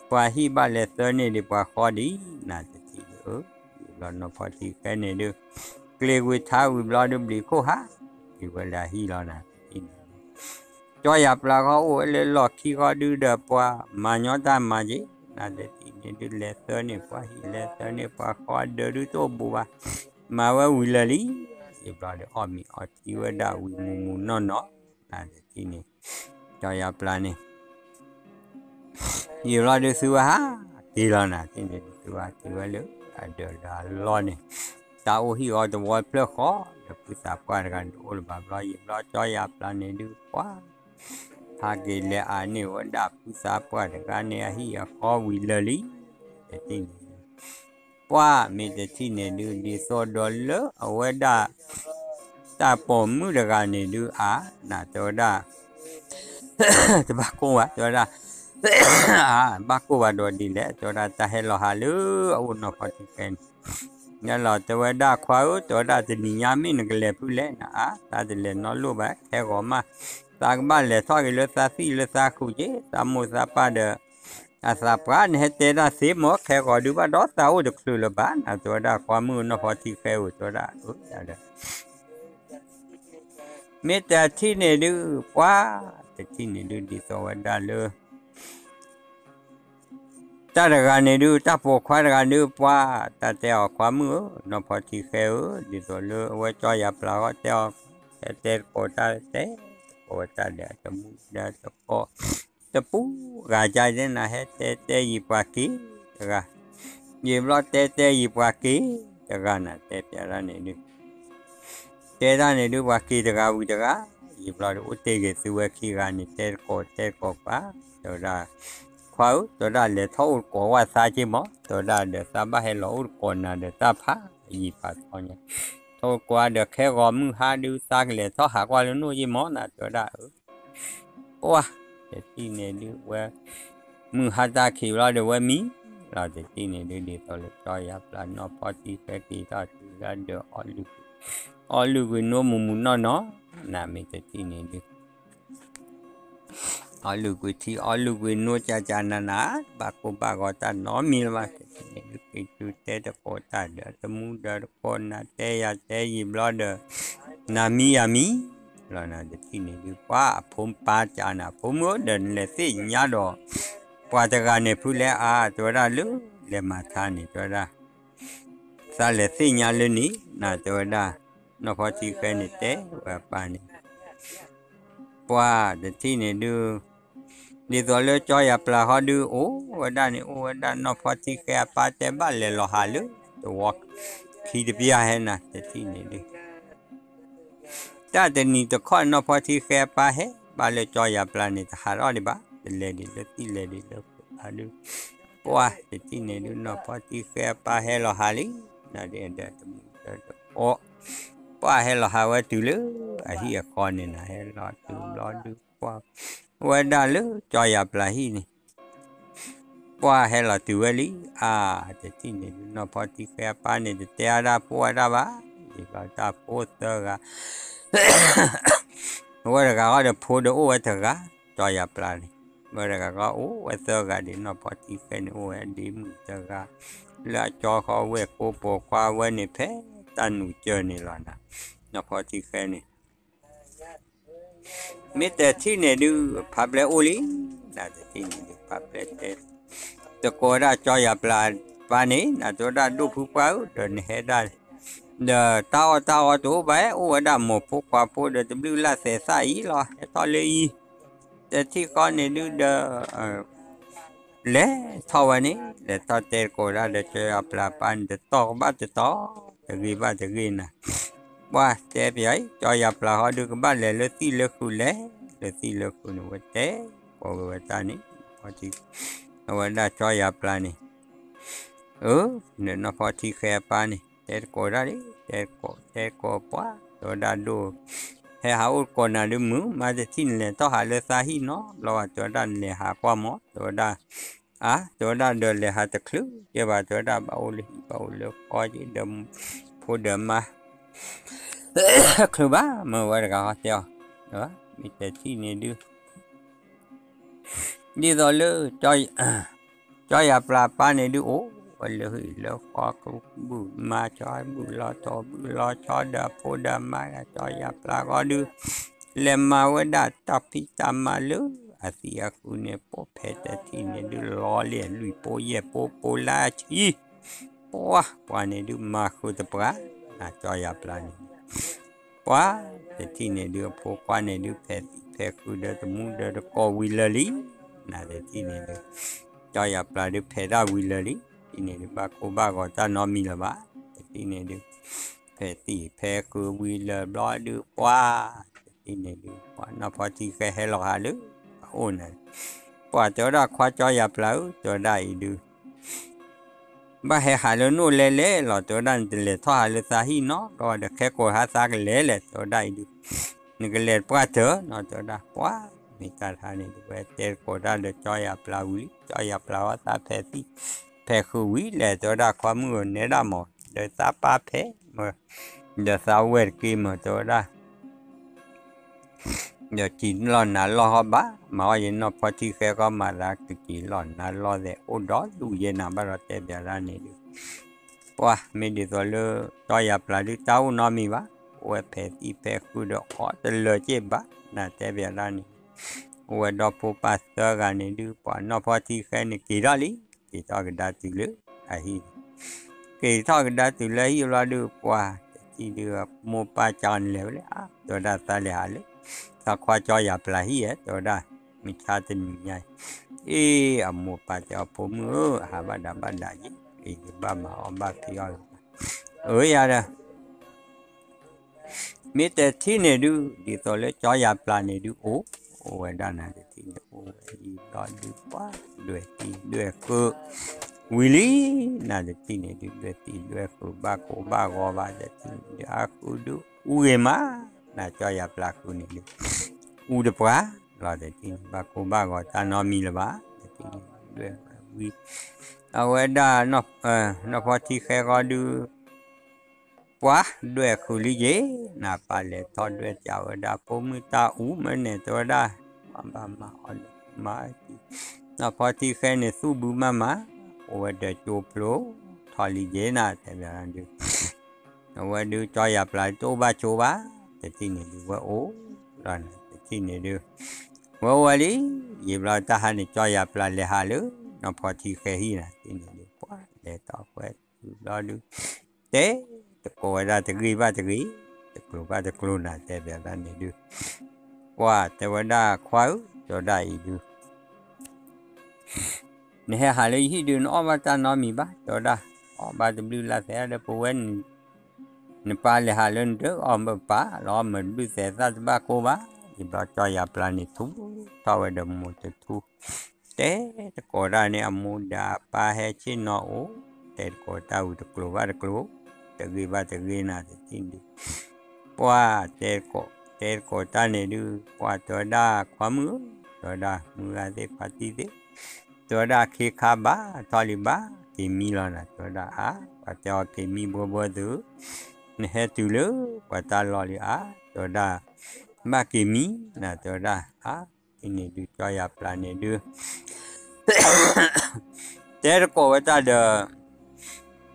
ပှၤဟံၣ်ဘၣ်လဲၤသၢန့ၢ်ဒံးပှၤဃီဒံး နတထံၣ်ဒုး ယံာ်ဘျီနီၢ်ဖီထံဃဲန့ၣ်ဒုး ကျ့ၤဝံၤထါဝံၤဘျီဒုး ဘျံးခိၣ်ဟး ယံာ်ဝဲလၢအဟံၣ်လီၤနၤတထံၣ်န့ၣ် ကၠီယၤပျၢ်ဃီအိၣ်ဝဲလၢလီၢ်ခံဃီဒုးဒီးပှၤ မၤညီတၢ်မၤက့ၤ နတထံၣ်န့ၣ်ဒုး လဲၤသၢန့ၢ်ပှၤဟံၣ် လဲၤသၢန့ၢ်ပှၤဃီဒၢးဒုးတအိၣ်ဘူးဘၣ် မၤဝဲဝံၤလၢာ်လံ ယံာ်ဘျီဒုးအီၣ်မ့ၤအီထံဝဲဒၣ်ဝံၤမူးမူးနီၢ်နီၢ် နတထံၣ်န့ၣ် ကၠီယၤပျၢ်န့ၣ် ယံာ်ဘျီဒုးသုဝဲဟးက့ၤလီၤနၤ တထံၣ်န့ၣ်ဒုးသုဝဲဟးက့ၤဝဲလၢ အဒၢးဒီးအလီၢ်န့ၣ် တၢ်အိၣ်ဟံၣ်အီၤတဝီဖျၢၣ်ဃီ ဒီးဖုသးပှၢ်တဂၤန့ၣ်တအိၣ်လၢၤဘၣ်ဘျီ ယံာ်ဘျီကၠီယၤပျၢ်န့ၣ်ဒုးပှၤ ဟးက့ၤလဲၤအါန့ၢ်ဝဲဒၣ်ဖုသးပှၢ်တဂၤန့ၣ် အဟံၣ်အဃီဝံၤလၢာ်လံ တထံၣ်န့ၣ် ပှၤမ့ၢ်တထံၣ်န့ၣ်ဒုး ဒ်သိးဒီးလၢအဝဲဒၣ် တၢ်ပိာ်မုၣ်တဂၤန့ၣ်ဒုး အါ နၤတဲဝဲဒၣ် တဘၣ်ကိၢ်ဘၣ် တဲဝဲဒၣ် အါ ဘၣ်ကိၢ်ဘၣ်ဒီးဒ်လဲၣ် တဲဝဲဒၣ် တၢ်ဟဲလီၤဟးလၢအအိၣ်နီၢ်ဖီထံဃဲန့ၣ် ယလီၤတဲဝဲဒၣ် ခွါဧၢ တဲဝဲဒၣ် တနံၤညါမ့ၢ်နကလဲၤဖုလဲၣ်နၤ အါ တၢ်တလဲၤနီတလီၢ်ဘၣ် ခဲဂီၤမး သးကဘၣ်လဲၤထီၣ်က့ၤလၢသးသံၣ်လၢသးဃုာ်က့ၤ သးမိၢ်သးပၢ်ဒီး အသးပှၢ် နဟဲတဲတၢ်သ့မ့ၢ် ခဲဂီၤဒုးဘၣ်ဒီးသးအိၣ်တချုးလၢၤဘၣ် နၤတဲဝဲဒၣ် ခွါမုၣ်နီၢ်ဖီထံဃဲဧိၤ တဲဝဲဒၣ် အၢ ဒ်ဒီး မ့ၢ်တထံၣ်န့ၣ်ဒုး ပှၤ တထံၣ်န့ၣ်ဒုး ဒ်သိးဝဲဒၣ်လၢ တၢ်တဂၤန့ၣ်ဒုး တၢ်ပိာ်ခွါတဂၤဒုး ပှၤ တၢ်တဲအီၤ ခွါမုၣ်ဧၢ နီၢ်ဖီထံဃဲဧၢ ဒ်သိးလၢအဝဲကၠီယၤပျၢၤဃီ တဲအီၤ ဟဲတဲတကိးတၢ် တဲတကိးဝဲတၢ်ဒီး တမူဒီးတကိး တပူၤဂၤကါတဲနၤ ဟဲတဲတဲယံာ်ပှၤက့ၤတဂၤ ယံာ်ဘျီတဲတဲယံာ်ပှၤက့ၤတဂၤနၤ တဲပျးတၢ်န့ၣ်ဒုး တဲတၢ်န့ၣ်ဒုး ပှၤက့ၤတဂၤဝံၤတဂၤ ယံာ်ဘျီဒုး အိၣ်တ့ၢ်ဂ့ၤသုဝဲခံဂၤန့ၣ် တဲတကိးတဲတကိးပှၤ တဲဝဲဒၣ် ခွါဧၢ တဲဝဲဒၣ် လဲၤထီၣ်အိၣ်တကိးဝဲသးက့ၤမး တဲဝဲဒၣ်ဒီး သးဘၣ်ဟဲလီၤအိၣ်တကိးနၤဒီးတၢ်ဖးယံာ်ဖးထီညါ ထီၣ်အိၣ်တကိးဒီးခဲဂီၤမုၢ်ဟါဒုး သးကလဲၤထီၣ်ဟးကွၢ်လၢနအိၣ်က့ၤမးနၤ တဲဝဲဒၣ် အၢ ပှၤ တထံၣ်န့ၣ်ဒုးဝဲ မုၢ်ဟါတၢ်ခံးဘျီဒီးဝဲမံ လီၤတထံၣ်န့ၣ်ဒုး ဒ်သိးလၢကၠီယၤပျၢၤနီၢ်ဖီထံဃဲက့ၤထီၣ်တုၤဒၣ်ဒီး အီလုၢ်ကွံာ် အီလုၢ်ကွံာ်နိမုၢ်မုၢ်နီၢ်နီၢ် နၤမ့ၢ်တထံၣ်န့ၣ်ဒုး အီလုၢ်ကွံာ်ထံ အီလုၢ်ကွံာ်နိကၠးကၠးနၤနၤ ဘၣ်ကိၢ်ဘၣ်ဂီၤတၢ်နီတမံၤလၢၤဘၣ် တထံၣ်န့ၣ်ဒုး က့ၤတုၤတဲတကိးတၢ်ဒီး တမူဒီးတကိးနၤ တဲယၤတဲယံာ်ဘျီဒီး နၤမံယၤမံ လီၤနၤတထံၣ်န့ၣ်ဒုး ပှၤအဖိပၢ်ကၠးနၤ ဖိမုၣ်ဧၢ ဒီးနလဲၤသ့ၣ်ညါဒီး ပှၤတဂၤန့ၣ်ဖုလဲၣ်အါ တဲဝဲဒၣ်လၢ လဲၤမၤထါန့ၣ် တဲဝဲဒၣ် သးလဲၤသ့ၣ်ညါလၢန့ၣ် နၤတဲဝဲဒၣ် နီၢ်ဖီထံဃဲန့ၣ်တဲဝဲအပၢ်န့ၣ် ပှၤတထံၣ်န့ၣ်ဒုး ဒ်သိးလၢကၠီယၤပျၢၤဃီဒုး အိၣ်ဝဲဒၣ်န့ၣ် အိၣ်ဝဲဒၣ်နီၢ်ဖီထံဃဲအပၢ်တဲဘၣ်လဲၤလီၤဟးလၢ တဝီခံတပျၢ်ဟဲနၤ တထံၣ်န့ၣ်ဒုး တၢ်တနံၤတခီ နီၢ်ဖီထံဃဲအပၢ်ဟဲဘၣ်လၢကၠီယၤပျၢၤန့ၣ် တဟးထီၣ်ဒံးဘၣ် တလဲၤဒံးလၢသံၣ်လဲၤဒံးလၢဃုာ်ဘၣ်ဒုး ပှၤတထံၣ်န့ၣ်ဒုး နီၢ်ဖီထံဃဲအပၢ်ဟဲလီၤဟးလံ နၤဒ်ဒီးတမူဒီးတကိး ပှၤဟဲလီၤဟးဝဲတုၤလၢအဟံၣ်အဃီန့ၣ်နၤ ဟဲလီၤတုၤဘျီဒုး ပှၤဝဲဒၣ်လၢကၠီယၤပျၢၤဟံၣ်န့ၣ် ပှၤဟဲလီၤတုၤဝဲလံ အါ တထံၣ်န့ၣ်ဒုး နီၢ်ဖီထံဃဲအပၢ်န့ၣ် တတဲအါဒၣ်ဖိအါဒၣ်ဘၣ် ဒ်သိးတၢ်ဖိသၢဂၤ အဝဲတဂၤဃီဒီးဖိဒီးအိၣ်ဝဲတဂၤ ကၠီယၤပျၢၤန့ၣ် အဝဲတဂၤဃီအိၣ်ဝဲသၢဂၤဒ်နီၢ်ဖီထံဃဲန့ၣ် အိၣ်ဝဲဒ်မုၣ်တဂၤ လၢအကၠီဃီဝဲၢ်ကိပိာ်ခွါဝဲန့ၣ် ဖဲတၢ်နုာ်ကၢၢ်န့ၣ်လီၤနၤ နီၢ်ဖီထံဃဲန့ၣ် မ့ၢ်တထံၣ်န့ၣ်ဒုး ဖးပျဲအိၣ်လံ နၤတထံၣ်န့ၣ်ဒုး ဖးပျဲတဲ တကိးဝဲဒၣ်ကၠီယၤပျၢၤပၢ်န့ၣ် နၤတဲဝဲဒၣ်ဒိၣ်ဖုပှၢ်ဧၢ ဒီးနဟဲဒၣ် ဒီးတၢ်အီၣ်တၢ်အီတအိၣ်ဘၣ် အိၣ်ဝဲဒၣ်မိၢ်ဖိခွါဖိဒီးတဘျုးလၢ်သဲးသၣ်အံၤလီၤ ဟဲထီၣ်လၢအံၤ တထံၣ်ဃီန့ၣ်ဒုးဒီး လဲၤထီၣ်ဝဲန့ၣ် လဲၤထီၣ်တဲတကိးဒၣ်ဒီးကၠီယၤပျၢၤပၢ်န့ၣ် တတီၢ်ကဘၣ်တတီၢ် တဂ့ၤဘၣ်တဂ့ၤနၤ ပှၤတဲပယီၤအံၤ ကၠီယၤပျၢၤဃီဒုးကဘၣ်လဲၤလၢသံၣ်လၢဃုာ်လဲၤ လၢသံၣ်လၢဃုာ်န့ၣ် ဝဲတဲကိးက့ၤဝဲတၢ်န့ၣ် အဝဲဒၣ်ကၠီယၤပျၢၤန့ၣ် အၢ ဒီးနီၢ်ဖီထံဃဲအပၢ်န့ၣ် တဲတကိးဒၣ်လံ တဲတကိး တဲတကိးပှၤ တဲဝဲဒၣ်ဒိၣ် ဟဲဟးအိၣ်တကိးနၤဒုးမုာ် မါတထံၣ်နလဲၤထီၣ်ဟးလၢသးဟံၣ်နီတဘျီဘၣ် တဲဝဲဒၣ်နလဲၤဟးကွၢ်မး တဲဝဲဒၣ် အါ တဲဝဲဒၣ်ဒီးလဲၤဟးတချုးကဲဘၣ် တဲဝဲဒၣ် ဘၣ်အိၣ်လၢဟံၣ်ဘၣ်အိၣ်လၢဃီက့ၤဒီး ဖိဒီးမါ ချုးဘၣ် မ့ၢ်ဝဲတဂၤဟီတဲအီၤ မ့ၢ်တထံၣ်န့ၣ်ဒုး ဒ်သိးလၢ ကၠီယၤပျၢၤပၢ်န့ၣ်ဒုးအိၣ်ဝဲလၢဟံၣ်လၢဃီ ဘုၣ်မါဆီ ဘုၣ်လီၤထီၣ်ဘုၣ်လီၤဆီဒီးအဖိဒီးအမါ ကၠီယၤပျၢၤဃီဒုး လဲၤမၤဝဲဒၣ်တၢ်ဖံးတၢ်မၤလၢအသံၣ်အဃုာ်န့ၣ် ပိာ်ဖဲတထံၣ်န့ၣ်ဒုး လီလံလွံၢ်ပိယဲၢ်ပိပိလါဆံ ပှၤ ပှၤန့ၣ်ဒုးမၤဃုာ်တပှၢ် နၤကၠီယၤပျၢၤန့ၣ် ပှၤ တထံၣ်န့ၣ်ဒုးအဖိခွါန့ၣ်ဒုး ဖဲးသံၣ်ဖဲးဃုာ်ဒီးတမူဒီးတကိးဝံၤလၢာ်လံ နၤတထံၣ်န့ၣ်ဒုး ကၠီယၤပျၢၤဒုးဖဲးတၢ်ဝံၤလၢာ်လံ တထံၣ်န့ၣ်ဒုး ဘၣ်ကိၢ်ဘၣ်ဂီၤတၢ်နီတမံၤလၢၤဘၣ် တထံၣ်န့ၣ်ဒုး ဖဲးသံၣ်ဖဲးဃုာ်ဝံၤလၢာ်ဘျီဒုး ပှၤ တထံၣ်န့ၣ်ဒုး ပှၤနီၢ်ဖီထံဃဲဟဲလီၤဟးလၢ အအိၣ်န့ၣ် ပှၤတဲဝဲဒၣ်ခွါကၠီယၤပျၢၤဧၢ တဲဝဲဒၣ်အံၤဒုး ဘၣ်ဟဲဟးလၢနိၣ်လဲလဲၣ်လီၤ တဲဝဲဒၣ်, နတလဲၤထီၣ်ဟးလၢသးဟံၣ်နီတဘျီဒီး ခဲကိာ်ဟးသးကလဲၤလဲၣ် တဲဝဲဒၣ်အံၤဒုး, နကလဲၤပှၢ်တၢၢ်နီၤ တဲဝဲဒၣ်. ပှၤ မ့ၢ်တၢ်တခါန့ၣ် ဝဲတဲသကိးတၢ်ဒီးကၠီယၤပျၢ်ဝံၤလံ, ကၠီယၤပျၢ်ဝဲသးဖဲးသံၣ်ဖဲးဃုာ်ဝံၤလဲၣ် တဲဝဲဒၣ်, ခွါမုၣ်ဧၢ နဲဒၣ်မး, ဒီးသးပၢ်ဖဲးမၢ, ဒီးသးဝဲၢ်တက့ၢ်မၢ တဲဝဲဒၣ်. ဒီးစံးလီၢ်နၤလီၢ်ဟီၣ်ဘၣ်, မၤအီၣ်ယနီၢ်ဖီထံဃဲကီမၤသးကစံးလီၢ်နၤလီၢ်သဲး အိၣ်ဒီးဒူၣ်ယဲနၤဘၣ်ဒီး တဲဘၣ်ဒၣ်န့ၣ်ဒုး, ပှၤ မ့ၢ်ဒ်သိးလၢ ကၠီယၤပျၢ်ဒုးတၢ်အိၣ်နီတမံၤဘၣ်, အိၣ်ဝဲဖဲးသံၣ်ဖဲးဃုာ်ဒီးအီၣ်တလၢာ်က့ၢ်ဘၣ် နၤတဲဘၣ်ဒၣ်န့ၣ်, အိၣ်ဝဲဒီဖိပၢ်သၢဂၤန့ၣ်ဒုး ပှၤနီၢ်ဖီထံဃဲန့ၣ်က့ၤထီၣ်လံ, က့ၤထီၣ်ကဒါတုၤလၢအဟံၣ် က့ၤထီၣ်ကဒါတုၤလၢဟံၣ်ဘျီဒုး ပှၤတထံၣ်ဒုး မိၢ်ပၢ်ကၠီန့ၣ်လဲၤဝဲလၢ အါ တဲဝဲဒၣ် သးလဲၤဟးလၢ သးခွါကၠီယၤပျၢ်ဟံၣ်ဧါ တဲဝဲဒၣ်, မုၢ်ဆါတနံၤညါအံၤ, အ့ အမိၢ်ပၢ်တဲအီၤ ဖိမုၣ်ဧၢ ဟးဘၣ်ဒၣ်ဘၣ်ဒၣ်ယဲ, အ့ ယဘၣ်မၤအီၣ်ဘၣ်ဖံးအီၣ်လၢၤဘၣ်, အၢ ယၤဒီး မ့ၢ်တထံၣ်န့ၣ်ဒုး ဒ်သိးလၢကၠီယၤပျၢ်န့ၣ်ဒုး အိၣ် အိၣ်ဝဲဒၣ်နၤတထံၣ်န့ၣ် အိၣ်ဝဲအံၤဘျီဒုး ပှၤဒွဲၣ်သံဒွဲၣ်ဃုာ်ဝံၤလံ, နၤတထံၣ်န့ၣ်ဒုး ဒွဲၣ်သံဒွဲၣ်ဃုာ် ဘၣ်ကိၢ်ဘၣ်ဂီၤဘၣ်တထံၣ်န့ၣ်ဒုး အဃုဒုးအူဂ့ၤမး, နၤကၠီယၤပျၢ်ဃုန့ၣ်ဒုး အူတပှၢ်လီၤတထံၣ်န့ၣ် ဘၣ်ကိၢ်ဘၣ်ဂီၤတၢ်နီတမံၤလၢၤဘၣ်, တထံၣ်န့ၣ်ဒွဲၣ်ဝံၤ အဝဲဒၣ် နီၢ်ဖီထံဃဲဃီဒုး ပှၤဒွဲၣ်ဃုာ်လံယ့ၤ, နၤပၢ်လဲၤထီၣ်ဒွဲၣ်ကးဝဲဒၣ် ဖိမုၣ်တၢ်အူမၢန့ၣ် တဲဝဲဒၣ်, မၤဘၣ်မၤအီၣ်လၢမၤ, နီၢ်ဖီထံဃဲန့ၣ် သူၣ်ဘုမးမး, အိၣ်ဝဲဒီးကၠိဖျိထီၣ်လံယ့ၤ နၤတဲဘၣ်ဒုး, အဝဲဒုးကၠီယၤပျၢ်တအိၣ်ဘၣ်ကၠိဘၣ်, တထံၣ်န့ၣ်ဒုး ဝဲအိၣ်လီၤနၤ တထံၣ်န့ၣ်ဒုး ဝဲအိၣ်ဝဲလံ, ယံာ်ဘျီတၢ်ဟါန့ၣ် ကၠီယၤပျၢ်လဲၤဟးလၢ နီၢ်ဖီထံဃဲဟံၣ်နၤ တထံၣ်န့ၣ်ဒုး ပှၤလဲၤထီၣ်ကွဲးတုၤဘျီဒုး တဲသကိးဝဲဒၣ်တဂ့ၤဘၣ်တဂ့ၤ, တကျိၤဘၣ်တကျိၤနၤ တဲဘၣ်ဒၣ်န့ၣ်ဒုး, ပှၤတဲဝဲဒၣ် ခွါဧၢ တဲဝဲဒၣ်အံၤဒုး နဟဲဟးလၢယဟံၣ်ဒုး နအီၣ်ဘၣ်တၢ်နီတမံၤဘၣ် တဲဝဲဒၣ်, အီၣ်ဘၣ်တဘျုးလၢ်သဲဒီး ပဝဲ နပၢ်လဲၤဟးလၢနဒၢးအီၣ်မၢပၢ်လီၤ မၢဘျုးသဲးသၣ်တဘၣ်ကိၢ်ဘၣ်, ယံာ်ဘျီကၠီယၤပျၢ်န့ၣ် ထူထီၣ်ဝဲဒီးမိၢ်တထူ တဲသကိးတၢ်န့ၣ် အမိၢ်ဒီးအပၢ်ဟဲဆ့ၣ်နီၤအိၣ်, တဲသကိးတၢ်ဝံၤတကျိၤဘၣ်တကျိၤ, တဂ့ၤဘၣ်တဂ့ၤနၤ တထံၣ်န့ၣ်ဒုး, ပှၤတဲသကိးတၢ်န့ၣ်ဒုး ပှၤတဲဝဲဒၣ် ခွါမုၣ်ဧၢ, တဲဝဲဒၣ် မုၢ်ဂၤသ့ၣ်ခွါတံၢ်သ့ၣ်, တဲဝဲဒၣ် ခ့ခါဘၣ်ထီၣ်လံဘၣ်က့ၤမံလီၤနၤ တဲဝဲဒၣ် အါ ပှၤတဲအီၤက့ၤမံဘှီဘှီသု, နဟဲတုၤလၢပှၤတၢ်လီၢ်လံအါ, တဲဝဲဒၣ် ဘၣ်က့ၤမံနၤ တဲဝဲဒၣ် အါ အံၤန့ၣ်ဒုး ကၠီယၤပျၢ်န့ၣ်ဒုး တဲသကိးဝဲတၢ်ဒီး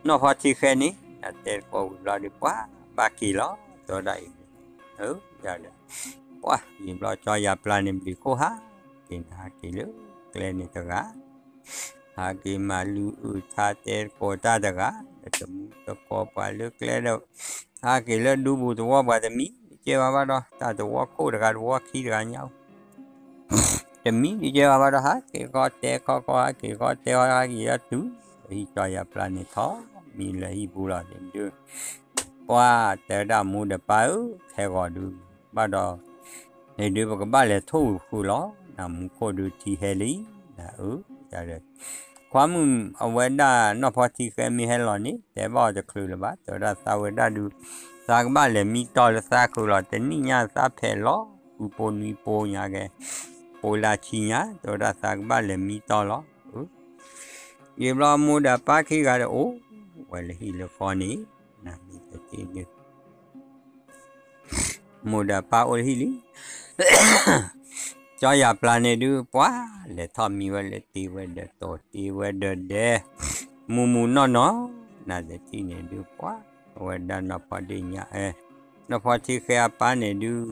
နီၢ်ဖီထံဃဲန့ၣ် တဲသကိးဝံၤဘျီဒုး ပှၤဘၣ်က့ၤလီၤ တဲဝဲဒၣ်အံၤ, ဒီး ပှၤ ယံာ်ဘျီကၠီယၤပျၢ်န့ၣ် ဘျုးခိၣ်ဟးက့ၤန့ၣ် ဟးက့ၤလၢကျဲန့ၣ်တဂၤ ဟးက့ၤမၤလုၢ်အုၣ်ထါတဲသကိးတၢ်တဂၤ, ဒီးတမူတကိးပှၤလၢကျဲဒီး ဟးက့ၤလၢဒူပူၤသဝီပှၤတမံၤတကဲဘၣ်ဘၣ်ဒီး တၢ်သဝီခိၣ်တဂၤသဝီခံတဂၤညါ တမံၤတကဲဘၣ်ဘၣ်ဒီး ဟးက့ၤဃီတဲခီခီ ဟးက့ၤဃီတဲခီ ဟးက့ၤလၢတုၤ ဟံၣ်ကၠီယၤပျၢ်န့ၣ်ထီၣ်မံလၢဟံၣ်ပူၤလီၤန့ၣ်ဒုး ပှၤတဲဝဲဒၣ်မူဒီးပၢ်ဧၢ ခဲဂီၤဒုး ဘၣ်ဒီး န့ၣ်ဒုးပကဘၣ်လဲၤထိၣ်ဝံၤဃုာ်လီၤ နမူခိၣ်ဒုးထံဟဲလံ နအၢ တၢ်ဒီး ခွါမုၣ်အဝဲဒၣ်နီၢ်ဖီထံဃဲမ့ၢ်ဟဲလီၤန့ၣ် တဲဘၣ်အီၤတချုးလၢၤဘၣ် တဲဝဲဒၣ်သးဝဲဒၣ်ဒုး သးကဘၣ်လဲၤမံတီၢ်လၢသးခုးလီၤ တနံၣ်ညါသးဖဲးလီၤ ဃုပိနွံပိညါကဲ ပိလၢဆံညါ တဲဝဲဒၣ်သးကဘၣ်လဲၤမံတီၢ်လီၤ ယံာ်ဘျီမိၢ်ဒီးပၢ်ခံဂၤဒီးအိၣ်ဝဲလၢဟံၣ်လၢဃီန့ၣ် နမ့ၢ်တထံၣ်န့ၣ် မိၢ်ဒီးပၢ်အိၣ်လၢဟံၣ်လံ ကၠီယၤပျၢ်န့ၣ်ဒုး ပှၤလဲၤထီၣ်မံဝဲလၢတ့ဝဲဒီးတိၤတ့ဝဲဒီးဒဲ မူမူနီၢ်နီၢ် နတထံၣ်န့ၣ်ဒုး ပှၤအဝဲဒၣ်နီၢ်ဖီဒ့ၣ်ညါ အဲ နီၢ်ဖီထံဃဲအပၢ်န့ၣ်ဒုး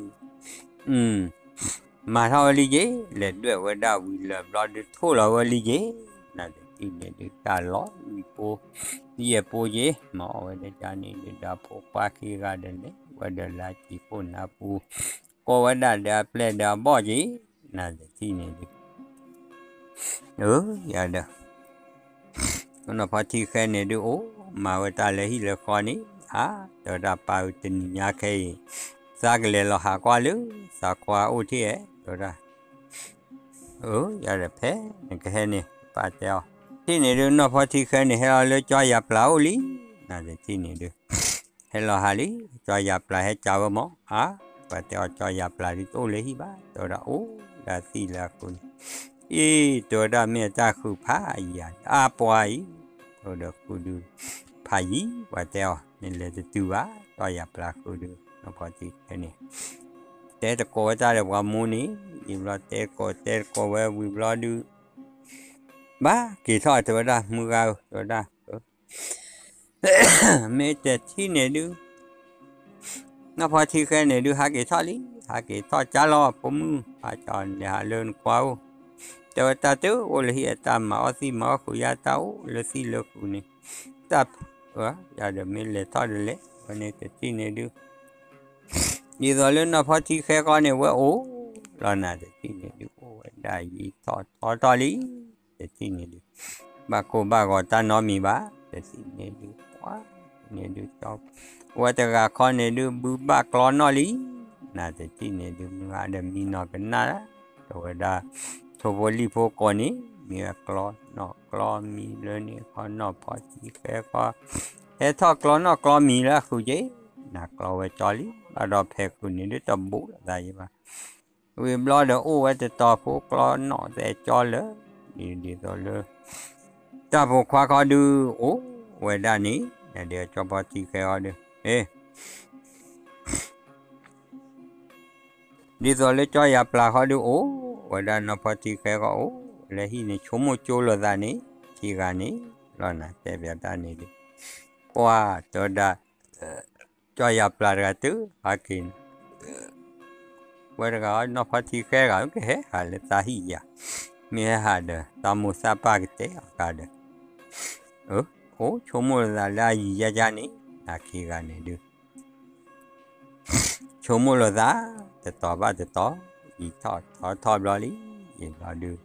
မၤထီၣ်ဝဲလံက့ၤ လဲၤဒွဲၣ်ဝဲဒၣ်ဝံၤလၢာ်ဘျီဒုး ထိၣ်လီၤဝဲလံက့ၤ နတထံၣ်န့ၣ်ဒုး တၢ်လီၤဝံၤပိ ယဲၢ်ပိက့ၤ မၤအီၣ်ဝဲဒၣ်န့ၣ်ဒုး ဒီးဖိခွါခံဂၤဒီးန့ၣ် ဝဲဒီးလၢအစံာ်ခိၣ်နၢ်ပူၤ ကိးဝဲဒၣ်ဒီးအပျဲၢ်ဒီးအဘီၣ်က့ၤ နတထံၣ်န့ၣ်ဒုး အၢ ယၤဒီး နီၢ်ဖီထံဃဲန့ၣ်ဒုး အိၣ်မၤဝဲတၢ်လၢဟံၣ်လၢဃီန့ၣ် အါ တဲဝဲဒၣ်ပၢ်ဧၢတနံၤညါခဲအံၤ သးကလဲၤလီၤဟးကွၢ်လၢ သးခွါအိၣ်ထံၣ်ဧဲ တဲဝဲဒၣ် အၢ ယၤဒီးဖဲနကဟဲန့ၣ် ပၢ်တဲအီၤ တထံၣ်န့ၣ်ဒုး နီၢ်ဖီထံဃဲန့ၣ် ဟဲလီၤလၢကၠီယၤပျၢ်အိၣ်လံ, နတထံၣ်န့ၣ်ဒုး ဟဲလီၤဟးလံ, ကၠီယၤပျၢ်ဟဲကးဝဲမၢ်, အါ, ပှၤတဲအီၤ ကၠီယၤပျၢ်ဒုးတအိၣ်လၢဟံၣ်ဘၣ်, တဲဝဲဒၣ်အိၣ်လၢသံၣ်လၢအဃုန့ၣ်, အ့ တဲဝဲဒၣ်မ့ၢ်အတၢ်ဃုဖးယံၤဧါ, အါပှၤအံၤ, တဲဝဲဒီးဃုဒုး ဖးယံၤ, ပှၤတဲအီၤ နလဲၤတတုၤဘၣ်, ကၠီယၤပျၢ်ဃုဒုး နီၢ်ဖီထံဃဲန့ၣ် တဲတကိးဝဲတၢ်ဒီးပှၤမိၢ်န့ၣ်, ယံၤဘျီတဲတကိး တဲတကိးဝဲဝံၤဘျီဒုး ဘၣ်က့ၤထီၣ် တဲဝဲဒၣ် မုၢ်ဂၤဧၢ, တဲဝဲဒၣ် မ့ၢ်တထံၣ်န့ၣ်ဒုး နီၢ်ဖီထံဃဲန့ၣ်ဒုး ဟးက့ၤထီၣ်လံ, ဟးက့ၤထီၣ်ကၠါလီၤ ဖိမုၣ်, ဟးကၠါလဲၤဟးလၢနကွၢ်အိၣ်, တဲဝဲတၢ်တအိၣ်လၢဟံၣ် အတၢ်မၤအီၣ်သံၣ်မၤအီၣ်ဃုာ်ယါ တၢ်အိၣ်လၢသံၣ်လၢဃုာ်န့ၣ်, တၢ်, ယၤဒီးမ့ၢ်လဲၤထီၣ်ဒီးလဲၤ ဝဲန့ၣ်တထံၣ်န့ၣ်ဒုး ဒ်သိးလၢနီၢ်ဖီထံဃဲဃီန့ၣ် ဝဲအိၣ်လီၤနၤ တထံၣ်န့ၣ်ဒုး အိၣ်ဝဲဒၣ်ယံၤထီၣ်ထီထီၣ်လံ, တထံၣ်န့ၣ်ဒုး ဘၣ်ကိၢ်ဘၣ်ဂီၤတၢ်နီတမံၤဘၣ်, တထံၣ်န့ၣ်ဒုး ပှၤန့ၣ်ဒုး ဝဲတဂၤခီန့ၣ်ဒုး ဘုဘၣ်ကျီနီၣ်လံ, နတထံၣ်န့ၣ်ဒုး မုၢ်ဂၤဒီးမံနီၢ်ကနၣ်, တဲဝဲဒၣ် ထိၣ်ဖိလံၣ်ဖိကိးန့ၣ် မ့ၢ်ဝဲကျီနီၣ်ကျီမံၤလၢန့ၣ်ခီ နီၢ်ဖီထံဃဲဃီ ဟဲထီၣ်ကျီနီၣ်ကျီမံၤလၢအဃုာ်က့ၤ, နကျီဝဲကၠီလံ, ဘၣ်ဒီးဖဲဃုာ်န့ၣ်ဒုးတဘူးလိာ်သးယံၤဘၣ် ဝံၤဘျီဒီးအိၣ်ဝဲတတီၤဖိကျီနီၣ်သဲကၠီလၢာ်, ဒ်သိးလၢ တၢ်ပိာ်ခွါခီဒုး အိၣ်ဝဲဒၣ်န့ၣ် နဒီးကၠီဖီထံဃဲဃီဒုး, အ့ ဒ်သိးလၢကၠီယၤပျၢ်ဃီဒုး အိၣ်ဝဲဒၣ်နီၢ်ဖီထံဃဲဃီအိၣ်လၢဟံၣ်န့ၣ် ဆိကမိၣ်ကၠိလိာ်သးန့ၣ် ခံဂၤန့ၣ် လီၤနၤတဲပျးတၢ်န့ၣ်ဒုး, ပှၤတဲဝဲဒၣ် ကၠီယၤပျၢ်တဂၤတုၤဟးက့ၤန့ၣ် ဝဲတဂၤနီၢ်ဖီထံဃဲတဂၤ ကဟဲဟးလၢသးဟံၣ်ယၤ, မ့ၢ်ဟဲဟးဒီး သးမိၢ်သးပၢ်ကတဲအီၤတဂၤဒီး, အိၣ်ဆိကမိၣ်လိာ်သးလၢအယံၤယါယါန့ၣ် နခံဂၤန့ၣ်ဒုး ဆိကမိၣ်လိာ်သး တတီၤဘၣ်တတီၤ ယံၤထီၣ်ထီထီၣ်ဘျီလံ, ယံၤဘျီဒုး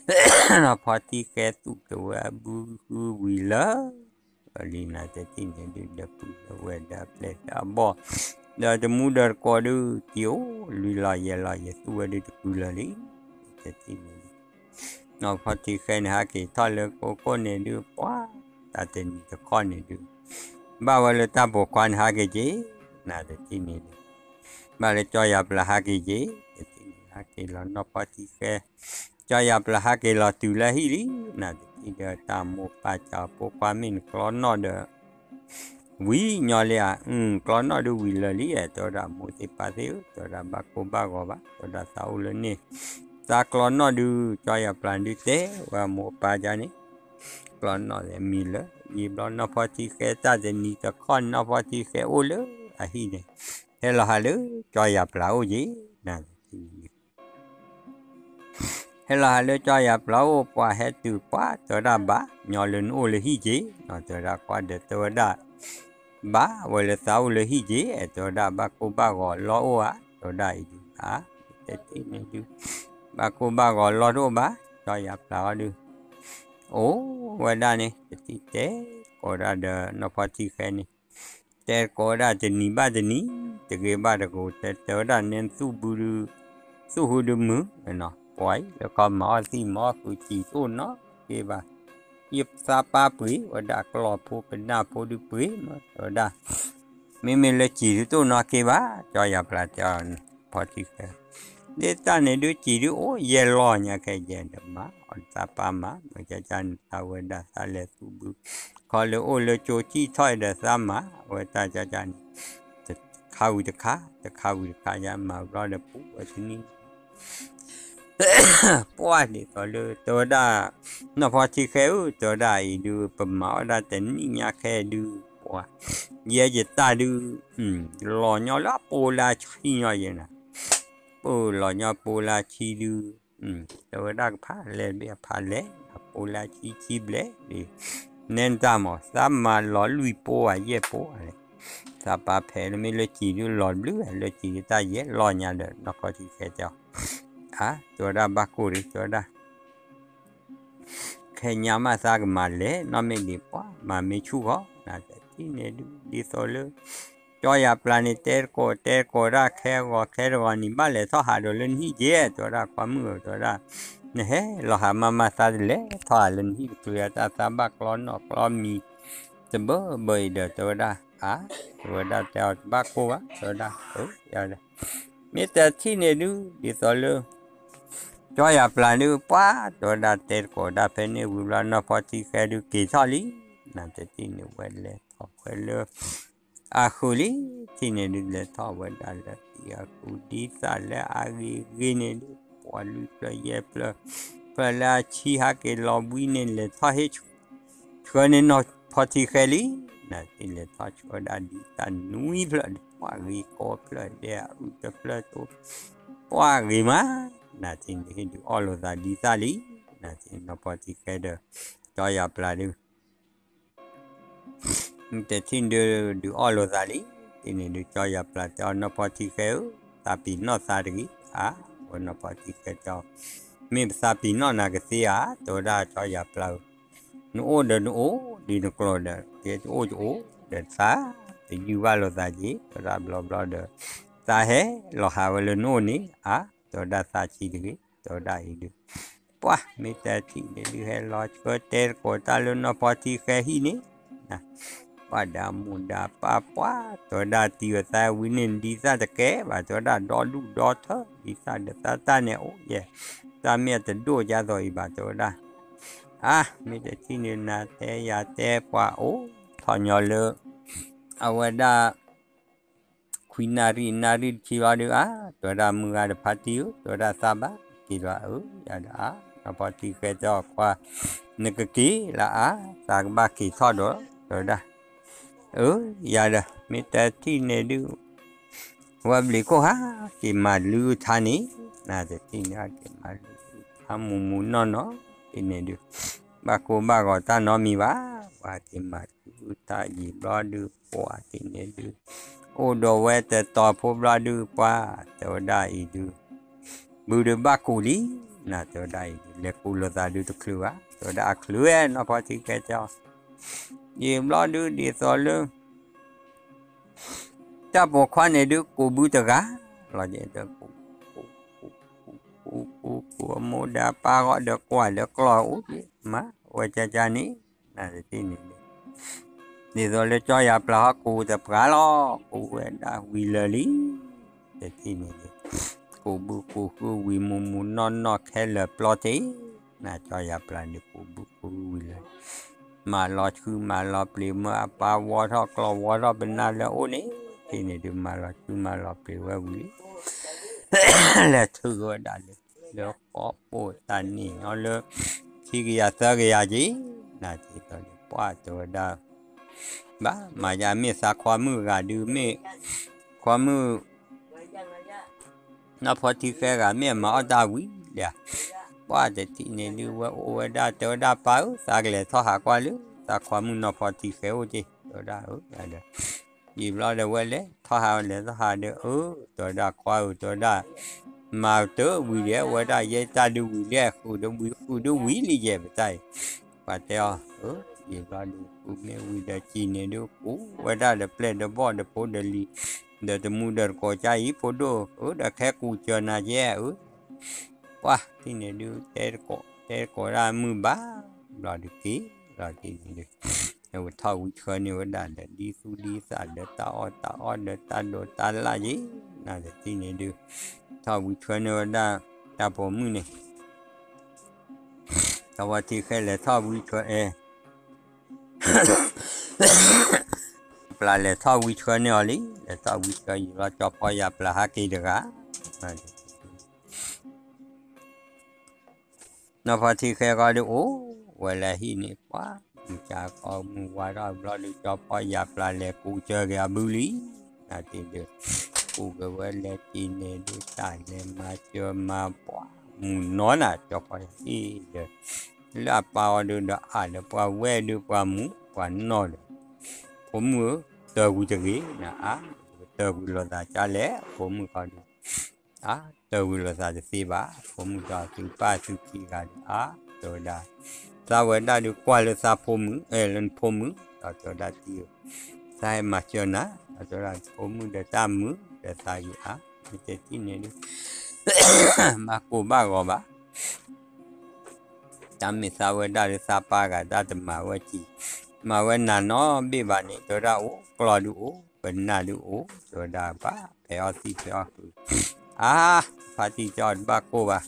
နီၢ်ဖီထံဃဲသူၣ်ကဝဲအဘုဃုဝံၤလၢာ် လံနၤတထံၣ်န့ၣ်ဒုး ဒီးပုၢ်ဒီးဝဲၢ်ဒီးအပျဲၢ်ဒီးအဘီၣ် ဒီးတမူဒီးတကိးဒုး တံၤအိၣ်လွံၢ်လီၢ်ယဲၢ်လီၢ် ယသူၣ်ဝဲဒုးတကုလၢာ်လံ, တထံၣ်န့ၣ်ဒုး နီၢ်ဖီထံဃဲန့ၣ်ဟးက့ၤထီၣ်လၢကိကိၣ်န့ၣ်ဒုး ပှၤ တၢ်တနံၤတခီန့ၣ်ဒုး ဘၣ်ဝဲလၢတၢ်ပိာ်ခွါန့ၣ်ဟးက့ၤက့ၤ နၤတထံၣ်န့ၣ်ဒုး ဘၣ်လၢကၠီယၤပျၢ်ဟးက့ၤက့ၤ တထံၣ်န့ၣ်ဟးက့ၤလီၤနီၢ်ဖီထံဃဲ ကၠီယၤပျၢ်ဟးက့ၤလီၤတုၤလၢဟံၣ်လံ, နၤတထံၣ်ဒီးတၢ်မိၢ်ပၢ်ကးဖိခွါမ့ၢ်နကျီနီၣ်ဒီး ဝံၤညီလံဧါ, ကျီနီၣ်ဒုးဝံၤလၢာ်လံ, တဲဝဲဒၣ်မိၢ်သ့ၣ်ပၢ်သ့ၣ်ဧၢ, တဲဝဲဒၣ်ဘၣ်ကိၢ်ဘၣ်ဂီၤဘၣ်, တဲဝဲဒၣ်သးအိၣ်လၢန့ၣ်, သးကျီနီၣ်ဒုး ကၠီယၤပျၢ်ဒုးတဲဝဲမိၢ်ပၢ်ကန့ၣ်, ကျီနီၣ်မံၤလၢာ်, ယံၤဘျီနီၢ်ဖီထံဃဲတၢ်တနံၤတခီန့ၣ် နီၢ်ဖီထံဃဲအိၣ်လၢအဟံၣ်န့ၣ်, ဟဲလီၤဟးလၢကၠီယၤပျၢ်အိၣ်က့ၤ, နၤတထံၣ်န့ၣ် ဟဲလီၤဟးလၢကၠီယၤပျၢ်အိၣ် ပှၤဟဲတုၤပှၤ တဲဝဲဒၣ်ဘၣ် ညီလၢနအိၣ်လၢဟံၣ်က့ၤ, တဲဝဲဒၣ်ကွၢ်ဒီးတဲဝဲဒၣ်, ဘၣ်ဝဲလၢသးအိၣ်လၢဟံၣ်က့ၤ, တဲဝဲဒၣ်ဘၣ်ကိၢ်ဘၣ်ဂီၤလီၢ်အိၣ်ဧါ, တဲဝဲဒၣ်အံၤဒုးဧါ, တထံၣ်န့ၣ်ဒုး, ဘၣ်ကိၢ်ဘၣ်ဂီၤလီၢ်တအိၣ်ဘၣ်, ကၠီယၤပျၢ်အီၤဒုး, အိၣ်ဝဲဒၣ်န့ၣ် တထံၣ်တဲကိးဒၣ်ဒီးနီၢ်ဖီထံဃဲန့ၣ် တဲကိးဝဲဒၣ်တနံၤဘၣ်တနံၤ, တဂ့ၤဘၣ်တဂ့ၤ, တဲတဲဝဲဒၣ်နဲနသူၣ်ဘုဒုး, သူၣ်ဟူဒုးမုာ်, ပှၤအံၤလၢခီမၤအီၣ်သံၣ်မၤအီၣ်ဃုာ်စံၣ်တအိၣ်နီတက့ၢ်ဘၣ်, ယသးပၢ်ပှ့ၤဝဲဒၣ်ကျီၢ်ဖိကနၣ်ဖိဒုးပှ့ၤမး, တဲဝဲဒၣ်, မ့မ့ၢ်လၢစံၣ်ဒုးတအိၣ်နီတက့ၢ်ဘၣ်, ကၠီယၤပျၢ်တဲအီၤ ဖီထံဃဲ ဒ်တၢ်န့ၣ်ဒုးစံၣ်ဒုးအိၣ်ယဲၢ်လီၢ်ညါခဲယဲၢ်ဒီးမၤအီၣ်သးပၢ်မၤ မ့ၢ်ကၠၢကၠၢန့ၣ် သးဝဲဒၣ်သးလဲၤသူၣ်ဘု, ခီလၢအိၣ်လၢကၠိကံၣ်ထီၣ်အံၤဒီးသးမၤဝဲတၢ်ကၠၢကၠၢန့ၣ်, တခါဝံၤတခါ တခါဝံၤတခါယမၤဘျီဒီးပူၤဝဲတနံၤ ပှၤဒ်သိးလၢ တဲဝဲဒၣ်, နီၢ်ဖီထံဃဲဧၢ တဲဝဲဒၣ်အံၤဒုး ပမၤအီၣ်ဒၣ်တနံၣ်ညါခဲဒုး ပှၤ, ယဲယတၢ်ဒုး, လီၤညီလၢအပိလၢအဆံညီယဲၢ်နၤ, ပလီၤညီပိလၢအဆံဒုး, တဲဝဲဒၣ်ကဖးလဲၣ်ဘၣ်ဖးလဲၣ်, အပိလၢအဆံဆံဘျဲၣ်, နဲနတၢ်မး သးမၤလီၤလွံၢ်ပိဧါယဲၢ်ပိဧါလဲၣ်, သးပၢ်ဖဲလၢမ့ၢ်လၢစံၣ်ဒုးလီၤတဘျုး လၢစံၣ်ဒုးတၢ်ယဲၢ်လီၢ်ညါဒီး နီၢ်ဖီထံဃဲတဲအီၤ, အါ တဲဝဲဒၣ်ဘၣ်ကိၢ်ဒံး တဲဝဲဒၣ် ခဲညါမးသးကမၤလဲၣ် နီၢ်မ့ၢ်ဒံးပှၤမၤမ့ၢ်ဆူၣ်ဃီ နတထံၣ်န့ၣ်ဒုး ဒ်သိးလၢ ကၠီယၤပျၢ်န့ၣ် တဲတကိးတဲတကိးဒၣ်ခဲဂီၤခဲတဂီၤန့ၣ် ဘၣ်လဲၤထီၣ်ဟးဒီးလၢနဟံၣ်က့ၤ တဲဝဲဒၣ် ခွါမုၣ်ဧၢ တဲဝဲဒၣ် နဟဲလီၤဟးမၤမၤသးတလဲၤထီၣ်ဧါလၢနဟံၣ်တချုးဧါ တၢ်သးဘၣ်ကျီနီၣ်ကျီမံၤ တဘၢဘၢအံၤဒီး တဲဝဲဒၣ် အါ တဲဝဲဒၣ်တဲအီၤတဘၣ်ကိၢ်ဘၣ် တဲဝဲဒၣ် မ့ၢ်တထံၣ်န့ၣ်ဒုး ဒ်သိးလၢ ကၠီယၤပျၢ်ဒုး ပှၤ တဲဝဲဒၣ်တဲတကိးတၢ်ဖဲန့ၣ်ဝံၤဘျီ နီၢ်ဖီထံဃဲဒုးက့ၤထီၣ်လံ, နတထံၣ်န့ၣ်ဝဲလဲၤထီၣ်ဝဲလၢ အဃုာ်လံ, ထံၣ်န့ၣ်ဒုးလဲၤထီၣ်ဝဲဒၣ်လၢအဃုာ်ဒ်သၣ်လၢအဂ့ၤဂ့ၤန့ၣ်ဒုး ပှၤလွံၢ်ဖျၢၣ်ယဲၢ်ဖျၢၣ်, ဖျၢၣ်လၢအဆံဟးက့ၤလီၤဝံၤန့ၣ် လဲၤထီၣ်ဟ့ၣ်ဆှၢန့ၢ်နီၢ်ဖီထံဃဲလံ, နတထံၣ်လဲၤထီၣ်ဆှၢဒၣ်ဒ်သၣ်နွံဖျၢၣ်ဒီး ပှၤဂ့ၤကိးဖျၢၣ်ဒဲးအအုၣ်တဖျၢၣ်တိ ပှၤဂ့ၤမး, နတထံၣ်န့ၣ်ဒုးအီၣ်လိာ်သးဒ်သၣ်လံ, နတထံၣ်နီၢ်ဖီထံဃဲဒီး ကၠီယၤပျၢ်ဒုး တထံၣ်ဒုးဒုးအီၣ်လိာ်သးလံ, တထံၣ်န့ၣ်ဒုးကၠီယၤပျၢ်တဲအီၤ နီၢ်ဖီထံဃဲဧၢ, သးပ့ၤနီၣ်သးတဂ့ၤ, အါ, ဝဲနီၢ်ဖီထံဃဲတဲအီၤ, မ့ၢ်ပသးပ့ၤနီၣ်နၤကသ့ဧါ, တဲဝဲဒၣ်ကၠီယၤပျၢ်ဧၢ, နအိၣ်ဒီးနအိၣ် ဒ်နကျိၤဒီး ကဲတအိၣ်တအိၣ်ဒီးသး, တယုၢ်ဘၣ်လိာ်သးက့ၤ, တဲဝဲဒၣ်ဘျီဘျီဒီး သးဟဲလီၤဟးဝဲလၢနအိၣ်န့ၣ်, အါ, တဲဝဲဒၣ်သးဆံးတဂ့ၤ, တဲဝဲဒၣ်အံၤဒုး ပှၤ မ့ၢ်တထံၣ်န့ၣ်ဒုး ဟဲလီၤဆှၢတဲသကိးတၢ်လၢနီၢ်ဖီထံဃဲဟံၣ်န့ၣ်, ပှၤဒီးအမိၢ်ဒီးပၢ်ပှၤ တဲဝဲဒၣ်တံၤဝဲသးဝံၤန့ၣ် ဒ်သၣ်တကဲဘၣ် တဲဝဲဒၣ်ဒီဒူၣ်ဒီထၢ ဒ်သၣ်ဒီးသးတၢ်န့ၣ်အိၣ်ယဲၢ်, တၢ်မ့ၢ်အတဒိၣ်ဒ်သိးအံၤဘၣ် တဲဝဲဒၣ်, အါ မ့ၢ်တထံၣ်န့ၣ် နၤတဲယၤတဲပှၤအိၣ်ထီၣ်ညီလၢ အဝဲဒၣ် ခွံနၣ်ရံၣ် နၣ်ရံၣ်တဆံဘျီဒုး အါ တဲဝဲဒၣ်မုၢ်ဂၤဒီးဖါတံၢ်ဧၢ တဲဝဲဒၣ်သးဘၣ်က့ၤဒီး အၢ ယၤဒီး အါ နီၢ်ဖီထံဃဲတဲအီၤခွါ နကက့ၤလၢအါ သးကဘၣ်က့ၤထီၣ်ဒီး တဲဝဲဒၣ် အၢ ယၤဒီး မ့ၢ်တထံၣ်န့ၣ်ဒုး ဝဲဘျံးခိၣ်ဟးက့ၤမၤလုၢ်ထါန့ၣ် နတထံၣ်န့ၣ် ဟးက့ၤမၤလုၢ်ထါမူးမူးနီၢ်နီၢ် တထံၣ်န့ၣ်ဒုး ဘၣ်ကိၢ်ဘၣ်ဂီၤတၢ်နီတမံၤဘၣ် ပှၤက့ၤမၤလုၢ်ထါယံာ်ဘျီဒုး ပှၤတထံၣ်န့ၣ်ဒုး အိၣ်ဒီးဝဲတတီၤဖိဘျီဒုး ပှၤ တဲဝဲဒၣ်အံၤဒုး ဘုဒုးဘၣ်ကူးလံ နတဲဝဲဒၣ်အံၤဒုး လဲၤကူးလိာ်သးဒုးတချုးဘၣ် တဲဝဲဒၣ်အချုးဝဲ နီၢ်ဖီထံဃဲတဲအီၤ ယံာ်ဘျီဒုးဒ်သိးလၢ တၢ်ပိာ်ခွါန့ၣ်ဒုး ကူးဘုတဂၤ လီၤ ကူး ကူး ကူး ကူး ကူးအမိၢ်ဒီးအပၢ်ဂီၢ်ဒီးကွၢ်လၢကျီၢ်အိၣ်က့ၤ မၤဝဲကၠၢ်ကၠၢ်န့ၣ် နတထံၣ်န့ၣ်ဒုး ဒ်သိးလၢကၠီယၤပျၢ်ဟီၣ်ကူးတပှၤလီၤ ကူးဝဲဒၣ်ဝံၤလၢာ်လံ တထံၣ်န့ၣ်ဒုး ကူးဘုကူးဃုဝံၤမူးမူးနီၢ်နီၢ်ခဲလၢာ်ပျီတ့ၢ် နကၠီယၤပျၢ်န့ၣ် ကူးဘုကူးဃုဝံၤလၢာ် မၤလီၤဆှုမၤလီၤပျံၤမၢအပၢ်ဝီထီၣ်ကျီၢ်ဝီထီၣ်ပနၢ်လၢအအိၣ်န့ၣ် တထံၣ်န့ၣ်ဒုး မၤလီၤဆှုမၤလီၤပျံၤဝဲဝံၤလံ လဲၤထုးဝဲဒၣ်လၢ လၢဃီပိာ်တၢ်န့ၣ်ညီလၢ ခံကယၤသၢကယၤက့ၤ နတထံၣ်န့ၣ် ပှၤတဲဝဲဒၣ် ဘၣ်မၤယၤမ့ၢ်သးခွါမုၣ်ဂၤဒုးမ့ၢ် ခွါမုၣ် နီၢ်ဖီထံဃဲဂၤမ့ၢ်အမၤအီၣ်တၢ်ဝံၤလံဧါ ပှၤတထံၣ်န့ၣ်ဒုး ဝဲအိၣ်ဝဲဒၣ်တဲဝဲဒၣ်ပၢ်ဧၢ သးကလဲၤထီၣ်ဟးကွၢ်လၢ သးခွါမုၣ်နီၢ်ဖီထံဃဲအိၣ်က့ၤ တဲဝဲဒၣ်ဧၢ ယံာ်ဘျီဒီးဝဲလဲၤထီၣ်ဟးလဲၤထီၣ်ဟးဒီး အၢ တဲဝဲဒၣ်ခွါဧၢ တဲဝဲဒၣ် မၤတၢ်ဝံၤလံ ဝဲဒၣ်ယဲတၢ်ဒုးဝံၤလံ ဃုာ်ဒုးဝံၤ ဃုာ်ဒုးဝံၤလံယဲၢ်ပတၢ်အံၤ ပှၤတဲအီၤ အၢ ယံာ်ဘျီဒုး ဃုာ်မ့ၢ်ဝံၤဒီးစံးန့ၣ်ဒုး ကူးဝဲဒၣ်ဒီးပျဲၢ်ဒီးဘီၣ်ဒီးဖိဒီးလံၤ ဒီးတမူဒီးတကိးကါအံၤ ဖိဒိၣ်ဧၢ ဒီးခဲကူးစၢၤနၤကဲဧၢ ပှၤတထံၣ်န့ၣ်ဒုး တဲတကိး တဲတကိးဒၣ်မုၢ်ဘၣ် ဘျီဒုးက့ၤ ဘျီဒုးန့ၣ်ဒုး ဝဲထီၣ်ဝံဆှၢန့ၢ်ဝဲဒၣ်ဒီး ဒ်သူၣ်ဒ်သးဒီးတၢ်အီၣ်တၢ်အီဒီးတၢ်ဒိးတၢ်လၢ်က့ၤ နတထံၣ်န့ၣ်ဒုး ထီၣ်ဝံဆှၢန့ၢ်ဝဲဒၣ် တၢ်ပိာ်မုၣ်န့ၣ် တဝီထံဃဲလဲၤထီၣ်ဝံဆှၢအဲ ပျၢ်လဲၤထီၣ်ဝံဆှၢန့ၢ်အီၤလံ လဲၤထီၣ်ဝံဆှၢယံာ်ဘျီ ကၠီဖီယၤပျၢ်ဟးက့ၤတဂၤ နီၢ်ဖီထံဃဲဃီဒီးအိၣ်ဝဲလၢဟံၣ်န့ၣ် ပှၤ မုၢ်ကၢ်ကီမုၢ်ဝါထီၣ်ဘျီဒုး ကၠီဖီယၤပျၢ်လဲၤကူးစၢၤက့ၤအဘုလံ နတထံၣ်ဒုး ကူးက့ၤဝဲလဲၤက့ၤန့ၣ်ဒုး တၢ်လဲၤမၤစၢၤမၤပှၢ် မုၢ်နီၢ်နၤ ကၠီဖီယၤအံၤဒီး လၢအပၢ်အီၤဒုးဒီးအါဒီးပှၤဝဲဒုးပှၤမူပှၤနီၢ်ဒီး ဖိမုၣ်ဧၢ တၢၢ်ကွံာ်တဂ့ၤ နအါ တၢၢ်ကွံာ်လိာ်သးကလဲၣ် ဖိမုၣ်ဃီဒုး အါ တၢၢ်ကွံာ်လိာ်သးတသ့ဘၣ် ဖိမုၣ်ဒီးသုပၢ်သုခံဂၤဒုး အါ တဲဝဲဒၣ် သးဝဲဒၣ်ဒုးကွၢ်လၢသးဖိမုၣ် အဲ လၢနဖိမုၣ် ဒီးတဲဝဲဒၣ်တံၤဧၢ သးဟဲမၤစၢၤနၤ ဒီးတဲဝဲဒၣ်ဖိမုၣ်ဒီးတၢ်မုာ်ဒီးသးဂ့ၤအါ မ့ၢ်တထံၣ်န့ၣ်ဒုး ဘၣ်ကိၢ်ဘၣ်ဂီၤဘၣ် တၢ်မ့ၢ်သးဝဲဒၣ်ဒုးသးပၢ်ဂၤ တၢ်တမၤဝဲကံၤ, မၤဝဲနၤနီတဘ့ၣ်ဘၣ်န့ၣ် တဲဝဲဒၣ်အိၣ်ကျီၢ်ဒုးအိၣ် ပနၢ်ဒုးအိၣ် တဲဝဲဒၣ်ဘၣ် ဖဲအီၣ်သံၣ်ဖဲအီၣ်ဃုာ်, အါ ဖါတံၢ်တဲအီၤတဘၣ်ကိၢ်ဘၣ်,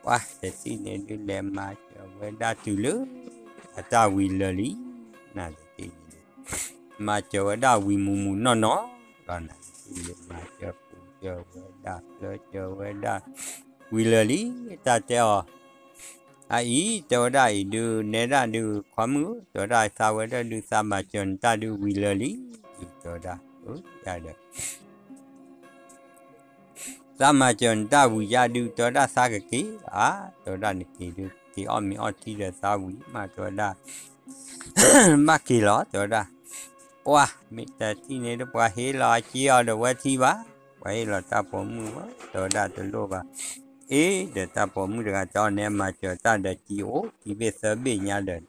ပှၤတထံၣ်န့ၣ်ဒုးလဲၤမၤစၢၤဝဲဒၣ်တုၤလၢ အတၢ်ဝံၤလၢာ်လံ, နတထံၣ်န့ၣ်ဒုး မၤစၢၤဝဲဒၣ်ဝံၤမုၢ်မုၢ်နီၢ်နီၢ်လီၤ နတထံၣ်န့ၣ် မၤစၢၤပူၤစၢၤဝဲဒၣ် ပျၢၤစၢၤဝဲဒၣ် ဝံၤလၢာ်လံ, တၢ်တဲအီၤ အအံၤ တဲဝဲဒၣ်အံၤဒုး နဲဒၣ်ဒုး ခွါမုၣ်ဧၢ တဲဝဲဒၣ် သးဝဲဒၣ်ဒုး သးမၤစၢၤနတၢ်ဒုးဝံၤလၢာ်လံ, တဲဝဲဒၣ် အၢ ယၤဒီး သးမၤစၢၤနတၢ်ဝံၤယၤဒုး တဲဝဲဒၣ်သးကက့ၤဧါ, တဲဝဲဒၣ်နက့ၤဒုး က့ၤအီၣ်မ့ၤအီထံဒီးသးဝံၤမး တဲဝဲဒၣ် ဘၣ်က့ၤလီၤ တဲဝဲဒၣ်, ပှၤ မ့ၢ်တထံၣ်န့ၣ်ဒုး ပှၤဟ့ၣ်လီၤအစ့အီၤဒီးဝဲထံဘၣ်, ပှၤဟ့ၣ်လီၤတၢ်ပိာ်မုၣ်ဝဲ တဲဝဲဒၣ်တလိၣ်ဘၣ်, အ့ ဒီးတၢ်ပိာ်မုၣ်တဂၤတဲအီၤ နဲမၤစၢၤတၢ်ဒီးစံအိၣ် ခံဘ့ၣ်သၢဘ့ၣ်ညါဒီး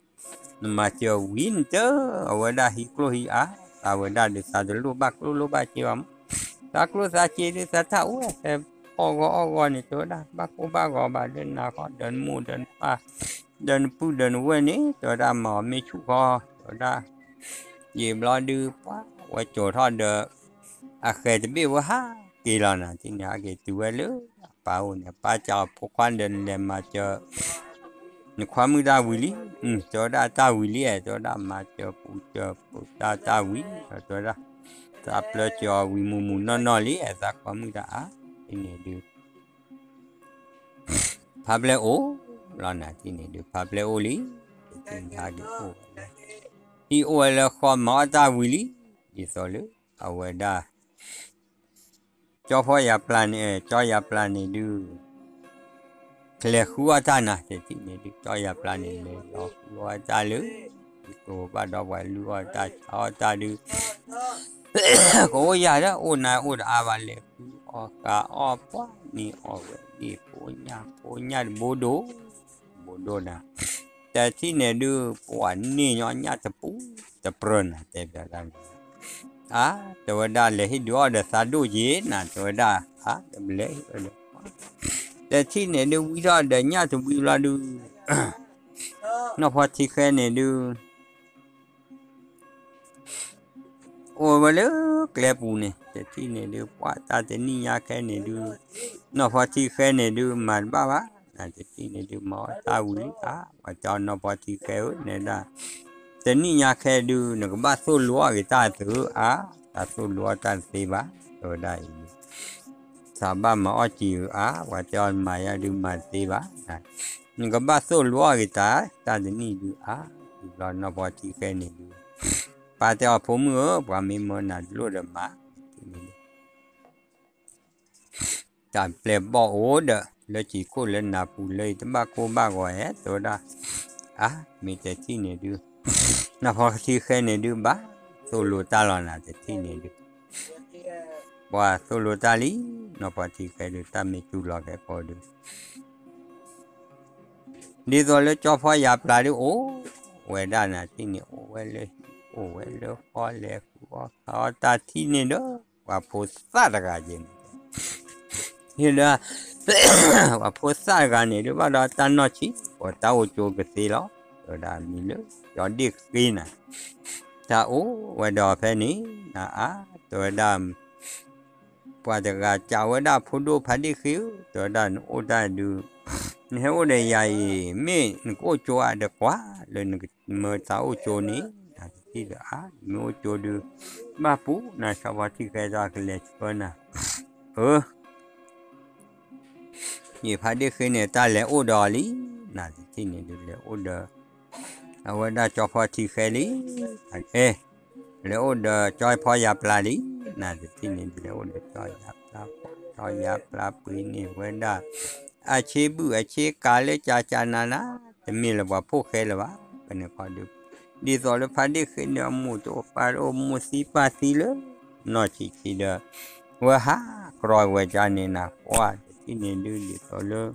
နမၤစၢၤဝံၤနတၢ် အဝဲဒၣ်ဟံးကျိၣ်ဟံးအါ, သးဝဲဒၣ်ဒုးသးတလိၣ်ဘၣ်ကျိၣ်လိၣ်ဘၣ်စ့ဘၣ်မး, သးကျိၣ်သးစ့ဒုး သးတၢ်အိၣ်ဝဲဖဲအီၣ်ဂီၢ်အီၣ်ဂီၢ်န့ၣ် တဲဝဲဒၣ် ဘၣ်ကိၢ်ဘၣ်ဂီၤဘၣ် ဒီးနၤဃီ ဒီးနမိၢ်ဒီးနပၢ် ဒီးနပုၢ်ဒီးနဝဲၢ်န့ၣ် တဲဝဲဒၣ်မၤအီၤမ့ၢ်ဆူၣ်ဃီ တဲဝဲဒၣ်, ယံာ်ဘျီဒုး ပှၤဝဲစိာ်ထီၣ်ဒီး အဃဲၤတဘ့ၣ်ဝဲဟးက့ၤလီၤ နၤတထံၣ်န့ၣ် ဟဲက့ၤတုၤဝဲလၢအပၢ်အိၣ်န့ၣ် အပၢ်စံးအီၤ ဖိခွါဒီးနလဲၤမၤစၢၤ နခွါမုၣ်တၢ်ဝံၤလံ, တဲဝဲဒၣ်တၢ်ဝံၤလံ, တဲဝဲဒၣ်မၤစၢၤပူၤစၢၤပူၤတၢ်တၢ်ဝံၤ, တဲဝဲဒၣ် သးပျၢၤစၢၤအီၤဝံၤမုၢ်မုၢ်နီၢ်နီၢ်လံ, သးခွါမုၣ်တၢ်အါ, တထံၣ်န့ၣ်ဒုး ဖါပျဲၢ်အိၣ်လီၤ နၤတထံၣ်န့ၣ်ဒုး ဖါပျဲၢ်အိၣ်လံ, တထံၣ်န့ၣ်ဟဲက့ၤအိၣ်ဝဲလၢ ဟံၣ်အိၣ်ဝဲလၢဃီမၤအီၣ်တၢ်ဝံၤလံ, ဒ်သိးလၢ အဝဲဒၣ် ကၠီဖီယၤပျၢ်န့ၣ်, ကၠီယၤပျၢ်န့ၣ်ဒုး ကလဲၤဃုအီၣ်တၢ်နၤ တထံၣ်န့ၣ်ဒုး ကၠီယၤပျၢ်န့ၣ် လဲၤလီၤဃုအီၣ်တၢ်လၢ ဒ်သိးဘၣ်ဒီးပှၤလုၢ်အီၣ်တၢ်ဆါအီၣ်တၢ်ဒုး ကအိၣ်ယၤဒီး အိၣ်နၤအိၣ်တအါဘၣ် လဲၤဃုအီၣ်ဃုအီၣ်ပှၤန့ၢ်အီၣ်ဝဲန့ၢ် ဖိညၣ်ဖိညၣ်တဘိဒိၣ် ဘိဒိၣ်နၤ, တထံၣ်န့ၣ်ဒုး ပှၤန့ၢ်ညီညၣ်တပူၤတပြၢၤနၤ တဲဘၣ်ဒၣ်န့ၣ်, အါ တဲဝဲဒၣ် လဲၤဟ့ၣ်ဒုးအီၣ်ဒီးသးဒိၣ်က့ၤနၤ တဲဝဲဒၣ်, အါ တဘျဲၣ်ဟ့ၣ်ဝဲဒီး တထံၣ်န့ၣ်ဒုး ဝံထီၣ်ဒီးညၣ်တဝံၤဘျီဒုး နီၢ်ဖီထံဃဲန့ၣ်ဒုး အိၣ်ဝဲလၢကျဲပူၤန့ၣ် တထံၣ်န့ၣ်ဒုး ပှၤတၢ်တနံၣ်ညါခဲန့ၣ်ဒုး နီၢ်ဖီထံဃဲန့ၣ်ဒုး မၤတဘၣ်ဘၣ်, နတထံၣ်န့ၣ်ဒုး မၤအီၣ်တၢ်ဝံၤလံဧါ, ပှၤတဲအီၤနီၢ်ဖီထံဃဲဧၢ နဲဒၣ် တနံၣ်ညါခဲဒုး နကဘၣ်သိၣ်လိအီၣ်က့ၤတၢ်သုဧါ, တၢ်သိၣ်လိအီၣ်တၢ်တသ့ဘၣ်, တဲဝဲဒၣ်အံၤ သးဘၣ်မၤအီၣ်စံးဧါ, ပှၤတဲအီၤမၤယါဒုးမၤတသ့ဘၣ်, နကဘၣ်သိၣ်လိအီၣ်က့ၤတၢ် တၢ်တနံၣ်ဒုးဧါ, ဒ်ဘျီနီၢ်ဖီထံဃဲန့ၣ်ဒုး ပၢ်တဲအီၤဖိမုၣ်ဧၢ ပှၤမ့ၢ်မၢနၤတလိၣ်ဒီးမၤ တၢ်ပျဲၢ်ဘီၣ်အိၣ်ဒီး လၢစံာ်ခိၣ်လၢနၢ်ပူၤလၢအံၤ တဘၣ်ကိၢ်ဘၣ်ဂီၤဧါ တဲဝဲဒၣ်, အါ မ့ၢ်တထံၣ်န့ၣ်ဒုး နီၢ်ဖီထံဃဲန့ၣ်ဒုး ဘၣ်သိၣ်လိတၢ်လီၤနၤ တထံၣ်န့ၣ်ဒုး ပှၤသိၣ်လိတၢ်လံ, နီၢ်ဖီထံဃဲဒုး တၢ်မ့ၢ်တူၢ်လိာ်ကဲကိးဒုး ဒ်သိးလၢကၠီဖီယၤပျၢ်ဒုးအိၣ်ဝဲဒၣ်နၤ တထံၣ်န့ၣ် အိၣ်ဝဲလၢဟံၣ် အိၣ်ဝဲလၢဃီလဲၤဃုအီၣ်ခးအီၣ်တၢ် တထံၣ်န့ၣ်ဒီး ပှၤဖိသၣ်တဂၤက့ၤန့ၣ် ဟ့ၣ်ဒီး ပှၤဖိသၣ်တဂၤန့ၣ်ဒုး ဘၣ်ဒီးတၢ်နီၢ်ဆံး ပှၤတၢ်အိၣ်ကၠိကသ့လီၤ, တဲဝဲဒၣ်မံၤလၢ ကၠီဒ့ၣ်ဃ့နၤ တၢ်အိၣ်ဝဲဒီးဖဲန့ၣ် နအါ တဲဝဲဒၣ် ပှၤတဂၤစံးဝဲဒၣ် ဖိဒိၣ်ဖါဒ့ၣ်ဃ့ဧၢ တဲဝဲဒၣ် နအိၣ်တၢ်ဒုး နဟဲအိၣ်ဒီးယၤအံၤ မ့ၢ်နကအိၣ်ကၠိအါဒီးကွၢ်လၢနကမၢတၢ်အိၣ်ကၠိန့ၣ် နတထံၣ်ဒီးအါ မ့ၢ်အိၣ်ကၠိဒုး ဘၣ်ပူၤနၤ ကၠီဖီထံဃဲဒီးကလဲၤဆှၢနၤ အၢ ယဖါဒ့ၣ်ဃ့န့ၣ် တၢ်လဲၤအိၣ်ဒီးအီၤလံ နတထံၣ်န့ၣ်ဒုး လဲၤအိၣ်ဒီး အဝဲဒၣ်ကၠီဖီထံဃဲလံ အဲ လဲၤအိၣ်ဒီးကၠီဖီယၤပျၢ်လံ နတထံၣ်န့ၣ်ဒုး လဲၤအိၣ်ဒီးကၠီယၤပျၢ် ကၠီယၤပျၢ်ပှ့ၤန့ၢ်ဝဲဒၣ် အဆ့ဘုၣ်အဆ့ကၤလၢကၠၤကၠၤနၤနၤ တမ့ၢ်လၢပှၤဖိၣ်ဃဲလၢၤဘၣ် ဖဲန့ၣ်ခီဒုး ဒ်သိးလၢဖါဒ့ၣ်ဃ့န့ၣ် အမိၢ်တအိၣ်ပၢ်တအိၣ် မိၢ်သံပၢ်သံလၢ နီၢ်ဆံးဆံးဒီး ဝဲဟးကြီဝဲကၠါန့ၣ်နၤ ပှၤတထံၣ်န့ၣ်ဒုး ဒ်သိးလၢ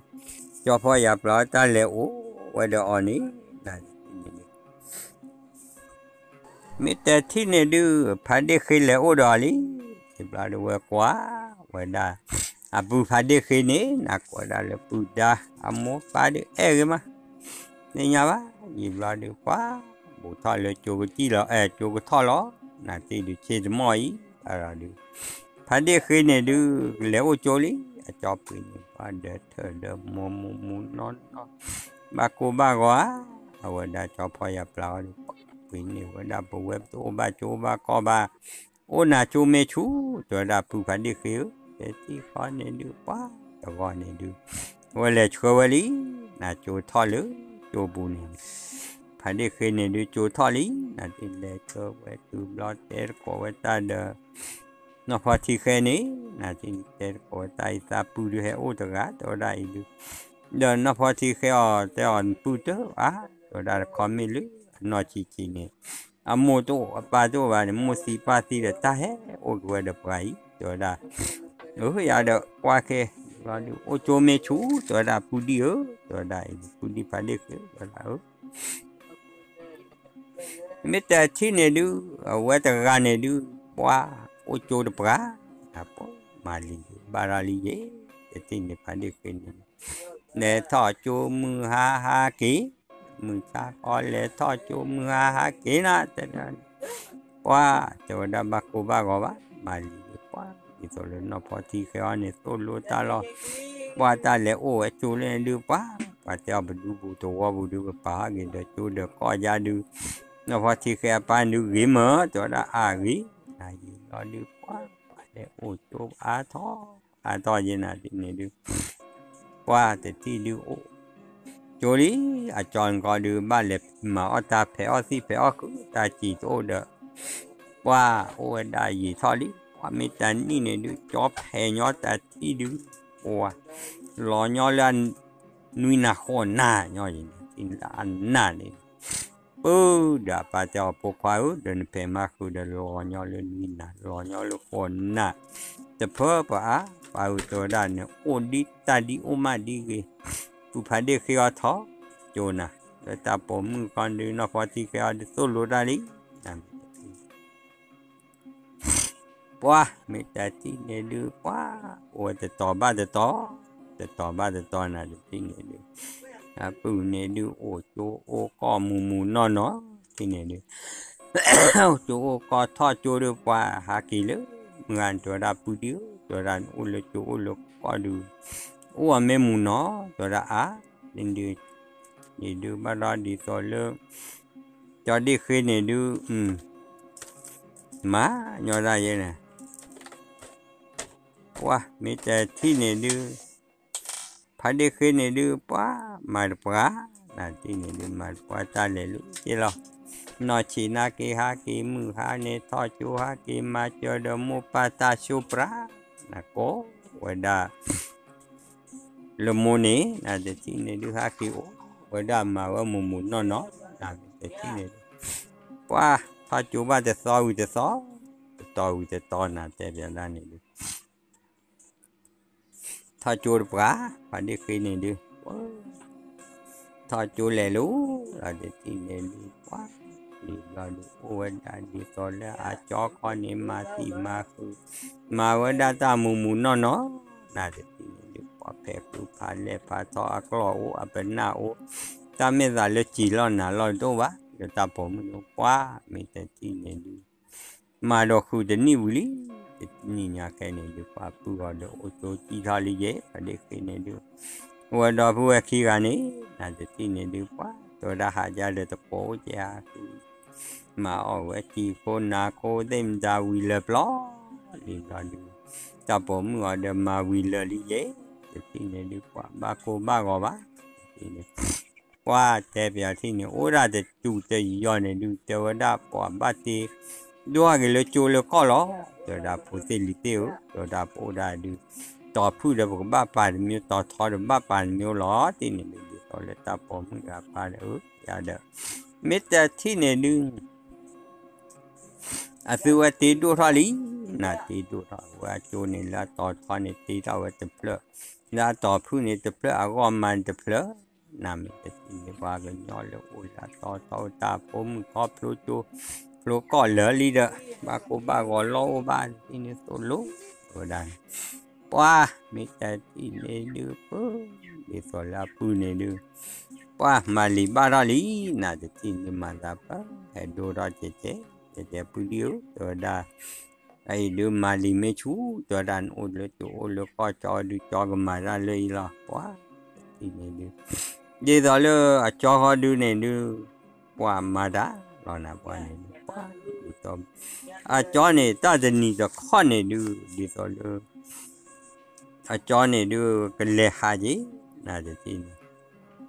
ကၠီဖီယၤပျၢ်တၢ်လဲၤအိၣ်ဝဲဒီးအီၤန့ၣ် နတထံၣ်န့ၣ်ဒုး မ့ၢ်တထံၣ်န့ၣ်ဒုး ဖါဒ့ၣ်ဃ့လဲၤအိၣ်ဒီးအီၤလံ တဘျီဒုးဝဲကွၢ်ဝဲဒၣ် အပုၢ်ဖါဒ့ၣ်ဃ့န့ၣ် နကွၢ်ဒၣ်လၢပုၢ်ဒါ အမိၢ်ပၢ်ဒုးအဲၣ်ဂ့ၤမး သ့ၣ်ညါဘၣ်, ယံာ်ဘျီဒုး ပှၤ ဘူးထီၣ်လၢကၠိကထီၣ်လီၤ, အဲ ကၠိကထီၣ်လီၤ, နၤတ့ၢ်ဒုး ဆ့တမီၢ်အံၤ ဘၣ်ဒီးဒုး ဖးဒ့ၣ်ဃ့န့ၣ်ဒုး လဲၤအိၣ်ကၠိလံ, အကၠီပှ့ၤန့ၢ်ပှၤဒီးထၢၣ်ဒီးမိၢ်မူမူနီၢ်နီၢ်, ဘၣ်ကိၢ်ဘၣ်ဂီၤဧါ, အဝဲဒၣ်ကၠီဖီယၤပျၢ်အီၤဒုး ပှၤပှ့ၤန့ၢ်ဝဲဒၣ် ပဝဲပတအိၣ်ဘၣ်ကၠိအိၣ်ဘၣ်ကီၢ်ဘၣ် အိၣ်နၤကၠိမ့ၢ်ဆူၣ်, တဲဝဲဒၣ်ပုၢ်ဖးဒ့ၣ်ဃ့ဧၢ, တဲတံၢ်ဃီန့ၣ်ဒုး ပှၤတဂီၤန့ၣ်ဒုး ဝဲလဲၤဆှၢဝဲလံ, နၤကၠိထီၣ်လၢကၠိပူၤန့ၣ်, ဖးဒ့ၣ်ဃ့န့ၣ်ဒုး ကၠိထီၣ်လံ, နၤတ့ၢ်လဲၤဆှၢဝဲတုၤဘျီတဲသကိးဝဲတၢ်ဒီး နီၢ်ဖီထံဃဲန့ၣ်, နၤတ့ၢ်တဲသကိးဝဲတၢ်အံၤ သးပုၢ်ဒုးဟဲအိၣ်တဂၤ တဲဝဲဒၣ်အံၤဒုး, ဒီးနီၢ်ဖီထံဃဲအီၤ တဲအီၤနပုၢ်တၢၢ်ဧါ, တဲဝဲဒၣ်တခီမ့ၢ်လၢ အနီၢ်ဆံးဆံးန့ၣ် အမိၢ်တအိၣ် အပၢ်တအိၣ်ဘၣ်န့ၣ် မိၢ်သံပၢ်သံဒီး တၢ်ဟဲအိၣ်က့ၤဝဲဒီးပှၤအံၤ တဲဝဲဒၣ်, အၢ ယၤဒီးကွၢ်ခဲ ဘျီဒုး အိၣ်ကၠိမ့ၢ်ဆူၣ် တဲဝဲဒၣ် ပုၢ်ဒံၣ်ဧၢ, တဲဝဲဒၣ်အံၤ ပုၢ်ဒံၣ်ဖးဒ့ၣ်ဃ့ တဲဝဲဒၣ်အၢ မ့ၢ်တထံၣ်န့ၣ်ဒုး အဝဲတဂၤန့ၣ်ဒုး ပှၤ အိၣ်ကၠိတပှၤ, မၤလံၤဘၣ်ရၤလံယဲ, တထံၣ်န့ၣ်ဖးဒ့ၣ်ဃ့န့ၣ်ဒုး လဲၤထီၣ်ကၠိမုၢ်ဟါဟါက့ၤ, မုၢ်ဆါခီလဲၤထီၣ်ကၠိမုၢ်ဟါဟါက့ၤနၤ တဲဒၣ် ပှၤ တဲဝဲဒၣ်ဘၣ်ကိၢ်ဘၣ်ဂီၤဘၣ်, မၤလံၤပှၤ ဒ်သိးလၢနီၢ်ဖီထံဃဲအီၤန့ၣ် သိၣ်လိတၢ်လီၤ, ပှၤတၢ်လဲၤအိၣ်ဝဲကၠိလၢန့ၣ်ဒုး ပှၤ ပှၤတဲအီၤပဒူပူၤတဝီပူၤဒုး ပပာ်ဟးက့ၤဒီးကၠိဒီးကီၢ်ယါဒုး, နီၢ်ဖီထံဃဲအပၢ်ဒုးဂ့ၤမၢ် တဲဝဲဒၣ်အါဂ့ၤ, နၤယံာ်လီၤဒုး ပှၤ ပှၤလဲၤအိၣ်ကၠိအါထီၣ် အါထီၣ်ယဲနၤတထံၣ်န့ၣ်ဒုး ပှၤတထံၣ်ဒုးအိၣ်ကၠိလံ, အကၠီနကီဒုး ဘၣ်လဲၤမၤအီၣ်တၢ်ဖဲးအီၣ်သံၣ်ဖဲးအီၣ်ခု တၢ်စံးတအိၣ်ဒီး ပှၤအိၣ်ဝဲဒၣ်ယံာ်ထီၣ်လံ, ပှၤမ့ၢ်တနံၣ်န့ၣ်ဒုး ကၠီဖဲးညီတထံၣ်ဒုး, ပှၤ လီၤညီလၢ နွံနၤဃိးနၤညီ ယံာ်နၤတထံၣ်န့ၣ်လၢအနၢ်န့ၣ် ပုၢ်ဒီးအပၢ်တဲအီၤဖိခွါဧၢ, ဒီးနဖဲးမၤဃုာ်ဒီးလီၤညီလၢနွံနၤ လီၤညီလၢဃိးနၤ, တဖၢပှၤအါ, ပှၤဧၢ တဲဝဲဒၣ်န့ၣ် အိၣ်ဒ်တၢ်ဒ်အိၣ်မးဒ်ဂ့ၤ, ပုၢ်ဖးဒ့ၣ်ဃ့အီၤထီၣ်ကၠိနၤ, လၢတၢ်ပိာ်မုၣ်ကီဒုး နီၢ်ဖီထံဃဲအီၤဒုးသိၣ်လိတၢ်လံ, ပှၤ မ့ၢ်တထံၣ်န့ၣ်ဒုး ပှၤ အိၣ်ဝဲတတီၤဘၣ်တတီၤ, တတီၤဘၣ်တတီၤနၤတထံၣ်န့ၣ်ဒုး, အပုၢ်န့ၣ်ဒုး အိၣ်ကၠိအိၣ်ကီၢ်မူမူနီၢ်နီၢ်, ထံၣ်န့ၣ်ဒုး ကၠိအိၣ်ကီၢ်ထီၣ်ကၠိဒုး ပှၤဟးက့ၤလၢ မုၢ်ဂၤန့ၣ် တဲဝဲဒၣ်ပုၢ်ဒံၣ်ဧၢ, တဲဝဲဒၣ်နအိၣ်လၢကၠိအိၣ်လၢကီၢ်ဒုး အိၣ်အမ့ၢ်မူနီၢ်, တဲဝဲဒၣ်အါ, န့ၣ်ဒုး ယဒုးဘၣ်ဒီးဒ်သိးလၢ ကၠီဒ့ၣ်ဃ့န့ၣ်ဒုး မၤညီဒၣ်ယဲန့ၣ်, ပှၤ မ့ၢ်တထံၣ်န့ၣ်ဒုး ဖးဒ့ၣ်ဃ့န့ၣ်ဒုး ပှၤ မၤတပှၤ, နၤတထံၣ်န့ၣ်ဒုး မၤတပှၤတၢ်လဲၤလၢက့လီၤ, နီၢ်ဆံးနၤက့ၤဟးက့ၤ မုၢ်ဟါန့ၣ် ထီၣ်ကၠိဟးက့ၤ မၤစၢၤဒီးမိၢ်ပၢ်တၢ်ဆိပြး, နကိးဝဲဒၣ် လၢမိၢ်န့ၣ် နတထံၣ်န့ၣ်ဒုး ဟးက့ၤအိၣ်ဝဲဒၣ်မၤဝဲမူးမူးနီၢ်နီၢ်, နတထံၣ်န့ၣ်ဒုး ပှၤထီၣ်ကၠိဘၣ်တသီဝံၤတသီ, တတီၤဝံၤတတီၤ နတဲဘၣ်ဒၣ်န့ၣ်ဒုး ထီၣ်ကၠိတပှၤ, ဖးဒ့ၣ်ဃ့န့ၣ်ဒုး ထီၣ်ကၠိလဲၤလီၤ, နတထံၣ်န့ၣ်ဒုး ပှၤ လံၤဘျီဒုး အိၣ်ဝဲဒၣ်ဒ်သိးလၢအကၠီခီန့ၣ် မၤသံၣ်မၤဃုာ်, မၤဝဲဒၣ်တၢ်မူးမူးနီၢ်နီၢ်, နတထံၣ်န့ၣ်ဒုး ပှၤဖဲးဃုာ်ဖးလဲၢ်ဖးထီ အကျီၢ်အိၣ် အပနၢ်အိၣ်, တၢ်မ့ၢ်သးလၢစံာ်လီၢ်နၤလီၢ်တအိၣ်ဘၣ်, ဒီးတၢ်ပိာ်မုၣ်ဒုး ပှၤ မ့ၢ်တထံၣ်န့ၣ်ဒုး မၤဒီးဃုာ်တနံၣ်ဝံၤလံ, တနံၣ်ညါခဲန့ၣ်ဒုး ပှၤပုၢ်ဂီၤဒီးအိၣ်ကၠိကံထီၣ်လံယဲ, ဖးဒ့ၣ်ဃ့န့ၣ်ဒုး ဝဲဒီပုၢ်ဝဲၢ်ခံဂၤန့ၣ် နတထံၣ်န့ၣ်ဒုး ပှၤ တဲဝဲဒၣ်ဟးကၢ်ဒီးတကိးအိၣ်ကဲဧါ, မၤအီၣ်ဝဲစံာ်ခိၣ်နၤခိၣ်သ့ၣ်မတၤဝံၤလၢာ်ပျီ, လံၤဘျီဒုး တၢ်ပိာ်မုၣ်အီၤဒီးမၤဝံၤလၢာ်လံယဲ, တထံၣ်န့ၣ်ဒုး ပှၤဘၣ်ကိၢ်ဘၣ်ဂီၤဘၣ်, တထံၣ်န့ၣ် ပှၤတဲပၠးထံၣ်န့ၣ် အိၣ်ဒၣ်တတူၢ်တယီၤန့ၣ်ဒုး တဲဝဲဒၣ်ပှၤဘၣ်တ့ ဒွးက့ၤလၢကၠိလၢကီၢ်လီၤ, တဲဝဲဒၣ်ဖိသ့ၣ်လံၤသ့ၣ်ဧၢ, တဲဝဲဒၣ်ပအိၣ်ဒၣ်ဒုး တီၤဖုၣ်ဒီးပကဘၣ်ပာ်တမံၤ တီၤထီဒီးဘၣ်ပာ်တမံၤလီၤ, တထံၣ်န့ၣ်ဒုး ဒ်သိးလၢတၢ်ပိာ်မုၣ်ဒီးအပၢ်ဒီး အၢ ယၤဒီး မ့ၢ်တထံၣ်န့ၣ်ဒုး အသုဝဲတ့ဒိၣ်ထီၣ်လံ, နတ့ဒိၣ်ထီၣ်ဝဲအကၠိန့ၣ် လၢအတီၤထီန့ၣ် တ့ထီၣ်ဝဲတဖျၢၣ်, လၢအတီၤဖုၣ်န့ၣ်တဖျၢၣ် အဂီၢ်မၤန့ၣ်တဖျၢၣ်, နမ့ၢ်တထံၣ်န့ၣ် ပှၤကညီလၢအိၣ်လၢအတီၤထီဝဲတၢ်ပိာ်မုၣ်ခီဖျိကၠိ ဖျိကီၢ်လၢာ်လံဒီး ဘၣ်ကိၢ်ဘၣ်ဂီၤလီၢ်အိၣ်ဘၣ် တထံၣ်န့ၣ်သိၣ်လိဝဲဒၣ်န့ၣ်, ပှၤ မ့ၢ်တထံၣ်န့ၣ်ဒုး ပၢ် ဒ်သိးလၢအပုၢ်န့ၣ်ဒုး ပှၤမၤလံာ်ဘၣ်ထီၣ်လံ, နတထံၣ်န့ၣ်မၤသးပှၢ် ဟဲဒိၣ်ထီၣ်ကဲကဲ, ကဲကဲပုၢ်ဒံၣ်ဧၢ တဲဝဲဒၣ်, အအံၤဒုးမၤလံာ်မ့ၢ်ဆူၣ် တဲဝဲဒၣ် နအိၣ်လၢတအိၣ်လၢကီၢ်ကၠီဒုး ကၠီကမၤတၢ်လၢအံၤလီၤ ပှၤတထံၣ်န့ၣ်ဒုး, ဒ်သိးလၢအကၠီဃီဒုးန့ၣ်ဒုး ပှၤမၤတၢ်လီၤနၤ ပှၤန့ၣ်ဒုး ပှၤဒ်သိး အကၠီန့ၣ် တၢ်တနံၤတခီန့ၣ်ဒုး ဒ်သိးလၢ အကၠီန့ၣ်ဒုး ကလဲၤဟးက့ၤ နတထံၣ်န့ၣ်,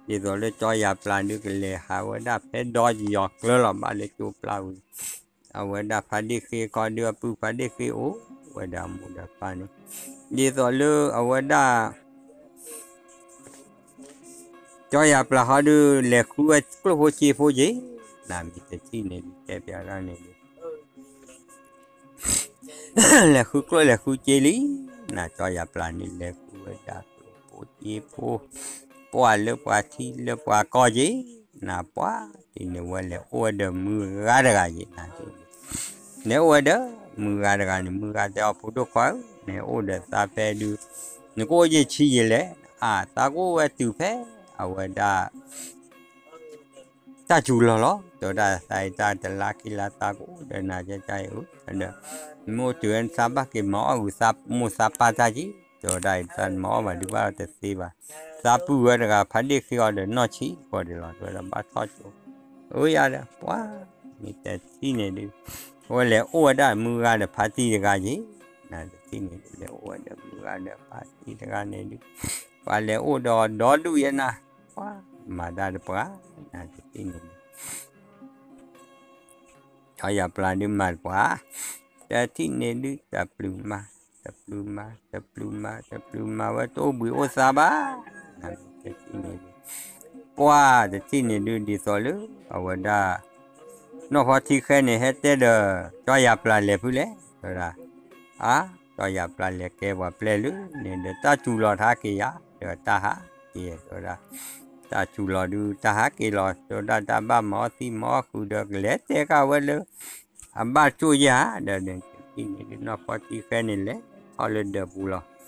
ဒ်သိးလၢကၠီယၤပျၢ်ဒုး ကလဲၤဟးဝဲဒၣ်ဖဲဒီယီၤကျၢလီၤ ဘၣ်လၢကၠိပျၢ်ဝံၤ, အဝဲဒၣ်ဖါဒ့ၣ်ဃ့ခီဒုး အပုၢ်ဖါဒ့ၣ်ဃ့အိၣ်ဝဲဒၣ်မိၢ်ဒီးပၢ်န့ၣ်, ဒ်သိးလၢအဝဲဒၣ် ကၠီယၤပျၢ်ဃီဒုး လဲၤဃုဝဲကျိၣ်ဖိစ့ဖိက့ၤ, နမ့ၢ်တထံၣ်န့ၣ်ဒုးတဲပျးဒၣ်န့ၣ်ဒုး လဲၤဃုကျိၣ်လဲၤဃုစ့လံ, နကၠီယၤပျၢ်န့ၣ် လဲၤဃုဝဲဒၣ်ကျိၣ်ဖိစ့ဖိ, ပှၢ်လၢပှၤထံလၢပှၤကီၢ်က့ၤ, နပှၤတထံၣ်န့ၣ် ဝဲလဲၤအိၣ်ဝဲဒီးမုၢ်ဂၤတဂၤက့ၤ နတထံၣ်န့ၣ်, လဲၤအိၣ်ဝဲဒီးမုၢ်ဂၤတဂၤန့ၣ် မုၢ်ဂၤတဲအီၤ ဖိဒိၣ်ခွါဧၢ, နအိၣ်ဒီးသးဖဲဒုး နကအိၣ်ယဲၢ်ဆံယဲၢ်လဲၣ်, အါ သးကအိၣ်ဝဲတုၤဖဲ အဝဲဒၣ် တၢ်စူၤလီၤလီၤ, တဲဝဲဒၣ် သးအံၤတၢ်တလါခံလါ သးကအိၣ်ဒီးနၤကၠၢ်ကၠၢ်အံၤဧၢ, ဒီး မ့ၢ်အိၣ်တုၤဝဲသးဘၣ်က့ၤမၤအီၣ်ဂုာ်သးမိၢ်သးပၢ်တၢ်က့ၤ, တဲဝဲဒၣ်အံၤ သးမၤအီၣ်ဘၣ်ဒုးဘၣ်တသ့ဘၣ်, သးပုၢ်ဝဲတဂၤ ဖါဒ့ၣ်ဃ့အီၤဒီးနီၢ်ဆံးဃီဒံးလီၤ, တဲဝဲဒၣ်ဘၣ်ထီၣ်ကၠိ, အၢယၤဒီး ပှၤ မ့ၢ်တထံၣ်န့ၣ်ဒုး အဝဲလဲၤအိၣ်ဝဲဒၣ်မုၢ်ဂၤဒီးဖါတံၢ်တဂၤက့ၤ, နတထံၣ်န့ၣ်ဒုး လဲၤအိၣ်ဝဲဒီးမုၢ်ဂၤဒီးဖါတံၢ်တဂၤန့ၣ်ဒုး, ပှၤလဲၤအိၣ်ဒီးဒီဒူၣ်ယဲနၤ, ပှၤမၤတၢ်တပှၤ, နတထံၣ်န့ၣ်ဒုး ကၠီယၤပျၢ်ဒုးမၤတပှၤ, တထံၣ်န့ၣ်ဒုး တပျုာ်မၤ, တပျုာ်မၤ, တပျုာ်မၤ, တပျုာ်မၤဝဲတအိၣ်ဘှံးအိၣ်သါဘၣ်, နတထံၣ်န့ၣ်ဒုး ပှၤတထံၣ်န့ၣ်ဒုး ဒ်သိးလၢ အဝဲဒၣ် နီၢ်ဖီထံဃဲန့ၣ် ဟဲတဲဒီး ကၠီယၤပျၢ်လဲၤဖုလဲၣ် တဲဝဲဒၣ်, အါ ကၠီယၤပျၢ်လဲၤကဲပှၤပျဲၢ်လၢန့ၣ်ဒီး တၢ်စူၤလီၤတဟးက့ၤယၤ ဒီးတၢ်ဟးက့ၤ တဲဝဲဒၣ်, တၢ်စူၤလီၤဒုးတၢ်ဟးက့ၤလီၤ တဲဝဲဒၣ် တၢ်ဘၣ်မၤအီၣ်သံမၤအီၣ်ဃုာ်ဒီး ကလဲၤတဲကၣ်ဝဲလၢ အဘၣ်ကၠိၣ်ယဲၢ်ဧါ, ဒီးတထံၣ်န့ၣ်ဒုး နီၢ်ဖီထံဃဲန့ၣ် လဲၤထီၣ်လၢဒၢးပူၤလီၤ.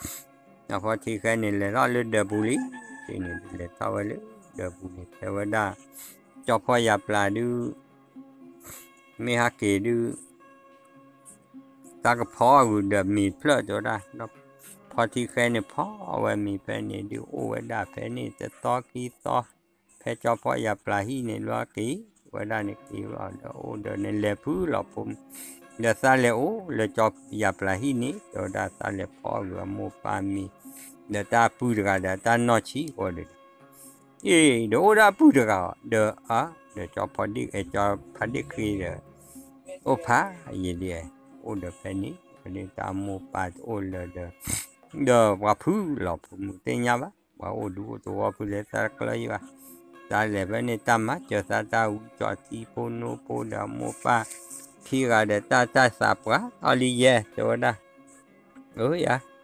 နီၢ်ဖီထံဃဲန့ၣ် လဲၤထီၣ်လၢဒၢးပူၤလံ, တထံၣ်န့ၣ်ဒုးလဲၤထီၣ်ဝဲလၢဒၢးပူၤန့ၣ် တဲဝဲဒၣ်, ကၠီဖီယၤပျၢ်ဒုး မ့ၢ်ဟးက့ၤဒုး တၢ်ကဖီအဂုၤဒီးမ့ၤဖျၢၣ် တဲဝဲဒၣ်, ဖီထံဃဲန့ၣ် ဖီအီၣ်ဝဲမ့ၤဖဲန့ၣ်ဒုး အိၣ်ဝဲဒၣ်ဖဲန့ၣ်တသီခံသီ, ဖဲကၠီဖီယၤပျၢ်ဟံၣ်န့ၣ်လီၤက့ၤ, ဝဲဒၣ်န့ၣ်က့ၤလီၤဒီး အိၣ်ဒီးန့ၣ်လဲၤဖုလီၤဖိ, ဒီးသးလဲၤအိၣ်လၢကၠီယၤပျၢ်ဟံၣ်န့ၣ် တဲဝဲဒၣ် သးလဲၤဖီအဂုၤအမိၢ်ပၢ်မ့ၤ, ဒီးတၢ်ပုၢ်တဂၤဒီးတၢ်နီၢ်ဆံးဃီဒီး အ့ ဒီးအိၣ်ဒၣ်ပုၢ်တဂၤအီၤ ဒီးအါ ဒီးကၠီဖီဒ့ၣ် ကၠီဖါဒ့ၣ်ဃ့ဒီး အိၣ်ဖးယံာ်ဒ် အိၣ်ဒီးဖဲန့ၣ် တၢ်မိၢ်ပၢ်တအိၣ်လၢၤဒီး ဒီးပှၤဖုလီၤဖိမုၢ်သ့ၣ်ညါဘၣ် ပှၤအိၣ်ဒူအိၣ်သဝီဖုလဲၤသးတကျၢၤယံၤဘၣ်, သးလဲၤဖဲန့ၣ် တၢ်မၤစၢၤသးတၢ်ဝံကၠီၤသံဖိနိဖိဒီးမိၢ်ပၢ် ခံဂၤဒီးတၢ်တၢ်သးပှၢ်ထီၣ်လံယဲ တဲဝဲဒၣ်, အၢယၤ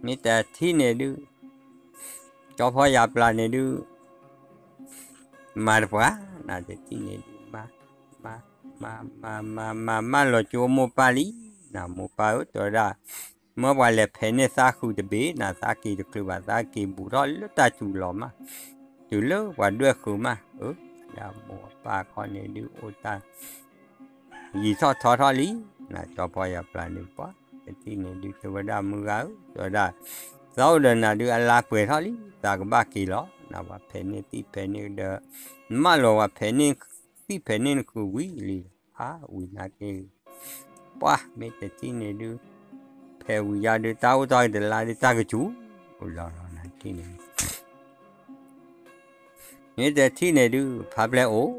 မ့ၢ်တထံၣ်န့ၣ်ဒုး ကၠီဖီယၤပျၢ်န့ၣ်ဒုး မၤတပှၤ နတထံၣ်န့ၣ်ဒုး မၤ မၤ မၤ မၤ မၤ မၤလီၤကၠိမိၢ်ပၢ်လံ, နမိၢ်ပၢ်ဧၢ တဲဝဲဒၣ်, မၢပှၤလဲၤဖဲးန့ၢ်သးဃုာ်တဘ့ၣ် နသးက့ၤတချုးဘၣ် သးက့ၤဘူးထီၣ်လၢတၢ်စူၤလီၤမး, တုၤလၢပှၤဒွဲၣ်ဃုာ်မး, အၢ ယမိၢ်ပၢ်ခီန့ၣ်ဒုး အိၣ်တၢ် ယံာ်ထီၣ်ထီထီၣ်လံ, နကၠီဖီယၤပျၢ်န့ၣ်ပှၤ တထံၣ်န့ၣ်ဒုး တဲဝဲဒၣ်မုၢ်ဂၤဧၢ တဲဝဲဒၣ်, သးအိၣ်ဒီးနၤဒုးအလါပှဲၤထီၣ်လံ, သးကဘၣ်က့ၤလီၤ, နပှၤဖဲးန့ၢ်သံၣ်ဖဲးန့ၢ်ဒီး နမၢလီၤပှၤဖဲးန့ၢ်သံၣ်ဖဲးန့ၢ်နဃုာ်ဝံၤလံ, အါ ဝံၤနာ်က့ၤ ပှၤမ့ၢ်တထံၣ်န့ၣ်ဒုး ဖဲးဝံၤယါဒုး တၢ်အိၣ်တ့ၢ်တလါဒုး တၢ်ကစူၤလီၤလီၤ နထံၣ်န့ၣ် မ့ၢ်တထံၣ်န့ၣ်ဒုး ဖါပျဲၢ်အိၣ်,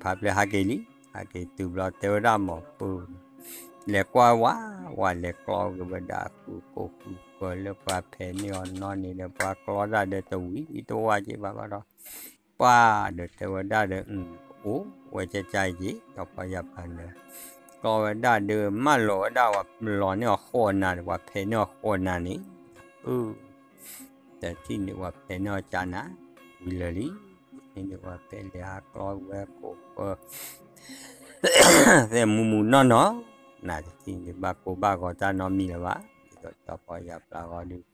ဖါပျဲၢ်ဟးက့ၤလံ, ဟးက့ၤတုၤဘျီတဲဝဲဒၣ်မီၤပူၤ, လဲၤကွၢ်ဝးဝး လဲၤကျီက့ၤဝဲဒၣ်ဃုာ်ကိာ်ဃုာ်ကီၤလၢပှၤဖဲးန့ၢ်အီၤနီၢ်န့ၣ်ဒီး ပှၤကျီဒၣ်ဒီးတဝံၤတဝါက့ဘၣ်ဘၣ်ဒီး ပှၤဒီးတဲဝဲဒၣ်ဒီး အိၣ်ဝဲကၠၢကၠၢက့ၤ ကၠီဖီယၤပျၢ်န့ၣ် ကျီဝဲဒၣ်ဒီး မၢလီၤဝဲဒၣ်ပှၤလီၤန့ၢ်အီၤဃိးနၤဒီး ပှၤဖဲးန့ၢ်အီၤဃိးနၤန့ၣ်, အၢ တထံၣ်န့ၣ်ပှၤဖဲးန့ၢ်အီၤကၢနၤ ဝံၤလၢာ်လံ, န့ၣ်န့ၣ်ပှၤဖဲးလဲၤဟးကျီဝဲကိးပၢ သဲးမူမူနီၢ်နီၢ်, နတထံၣ်န့ၣ်ဘၣ်ကိၢ်ဘၣ်ဂီၤတၢ်နီတမံၤလၢၤဘၣ်, ဒ်သိးကၠီဖီယၤပျၢ်ဂီၤဒုး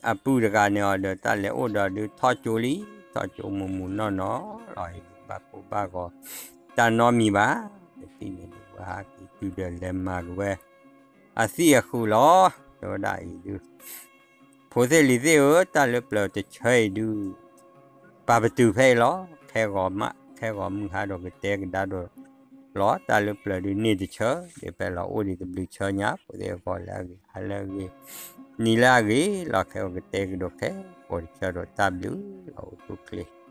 အပုၢ်တဂၤန့ၣ်အီၤဒီးတၢ်လဲၤအိၣ်ဒီးဒုးထီၣ်ကၠိလံ, ထီၣ်ကၠိမူးမူးနီၢ်နီၢ်လီၤ, အံၤဒုးဘၣ်ဖှိၣ်ဘၣ်ဂီၤ တၢ်နီတမံၤဘၣ်, တထံၣ်န့ၣ်ဒုး ဝဲဟဲက့ၤတုၤဒီးလဲၤမၤက့ၤဝဲ အသံၣ်အဃုာ်လီၤ. တဲဝဲဒၣ်အံၤဒုး ဖိသ့ၣ်လံၤသ့ၣ်ဧၢ, တၢ်လၢပျၢၤတဆၢအံၤဒုး ပာ်ပတုာ်ဖဲအံၤလီၤ. ခဲဂီၤမး ခဲဂီၤမုၢ်ဟါဒီးကတဲကဒါဒီးလီၤ. တၢ်လၢပျၢၤဒုးန့ၢ်တဆၢ, ဒ်ဖဲလီၤအိၣ်ဒံးတဘျုးဆၢညါ, ဖိသ့ၣ်အဂီၤလၢအဂ့ၤ, ဟါလၢအဂ့ၤ, နံၤလၢအဂ့ၤလီၤ. ခဲဂီၤကတဲကဒီးခဲကိးတဆၢဒီး တၢ်ဘျုးလီၤအိၣ်ဆူၣ်ချ့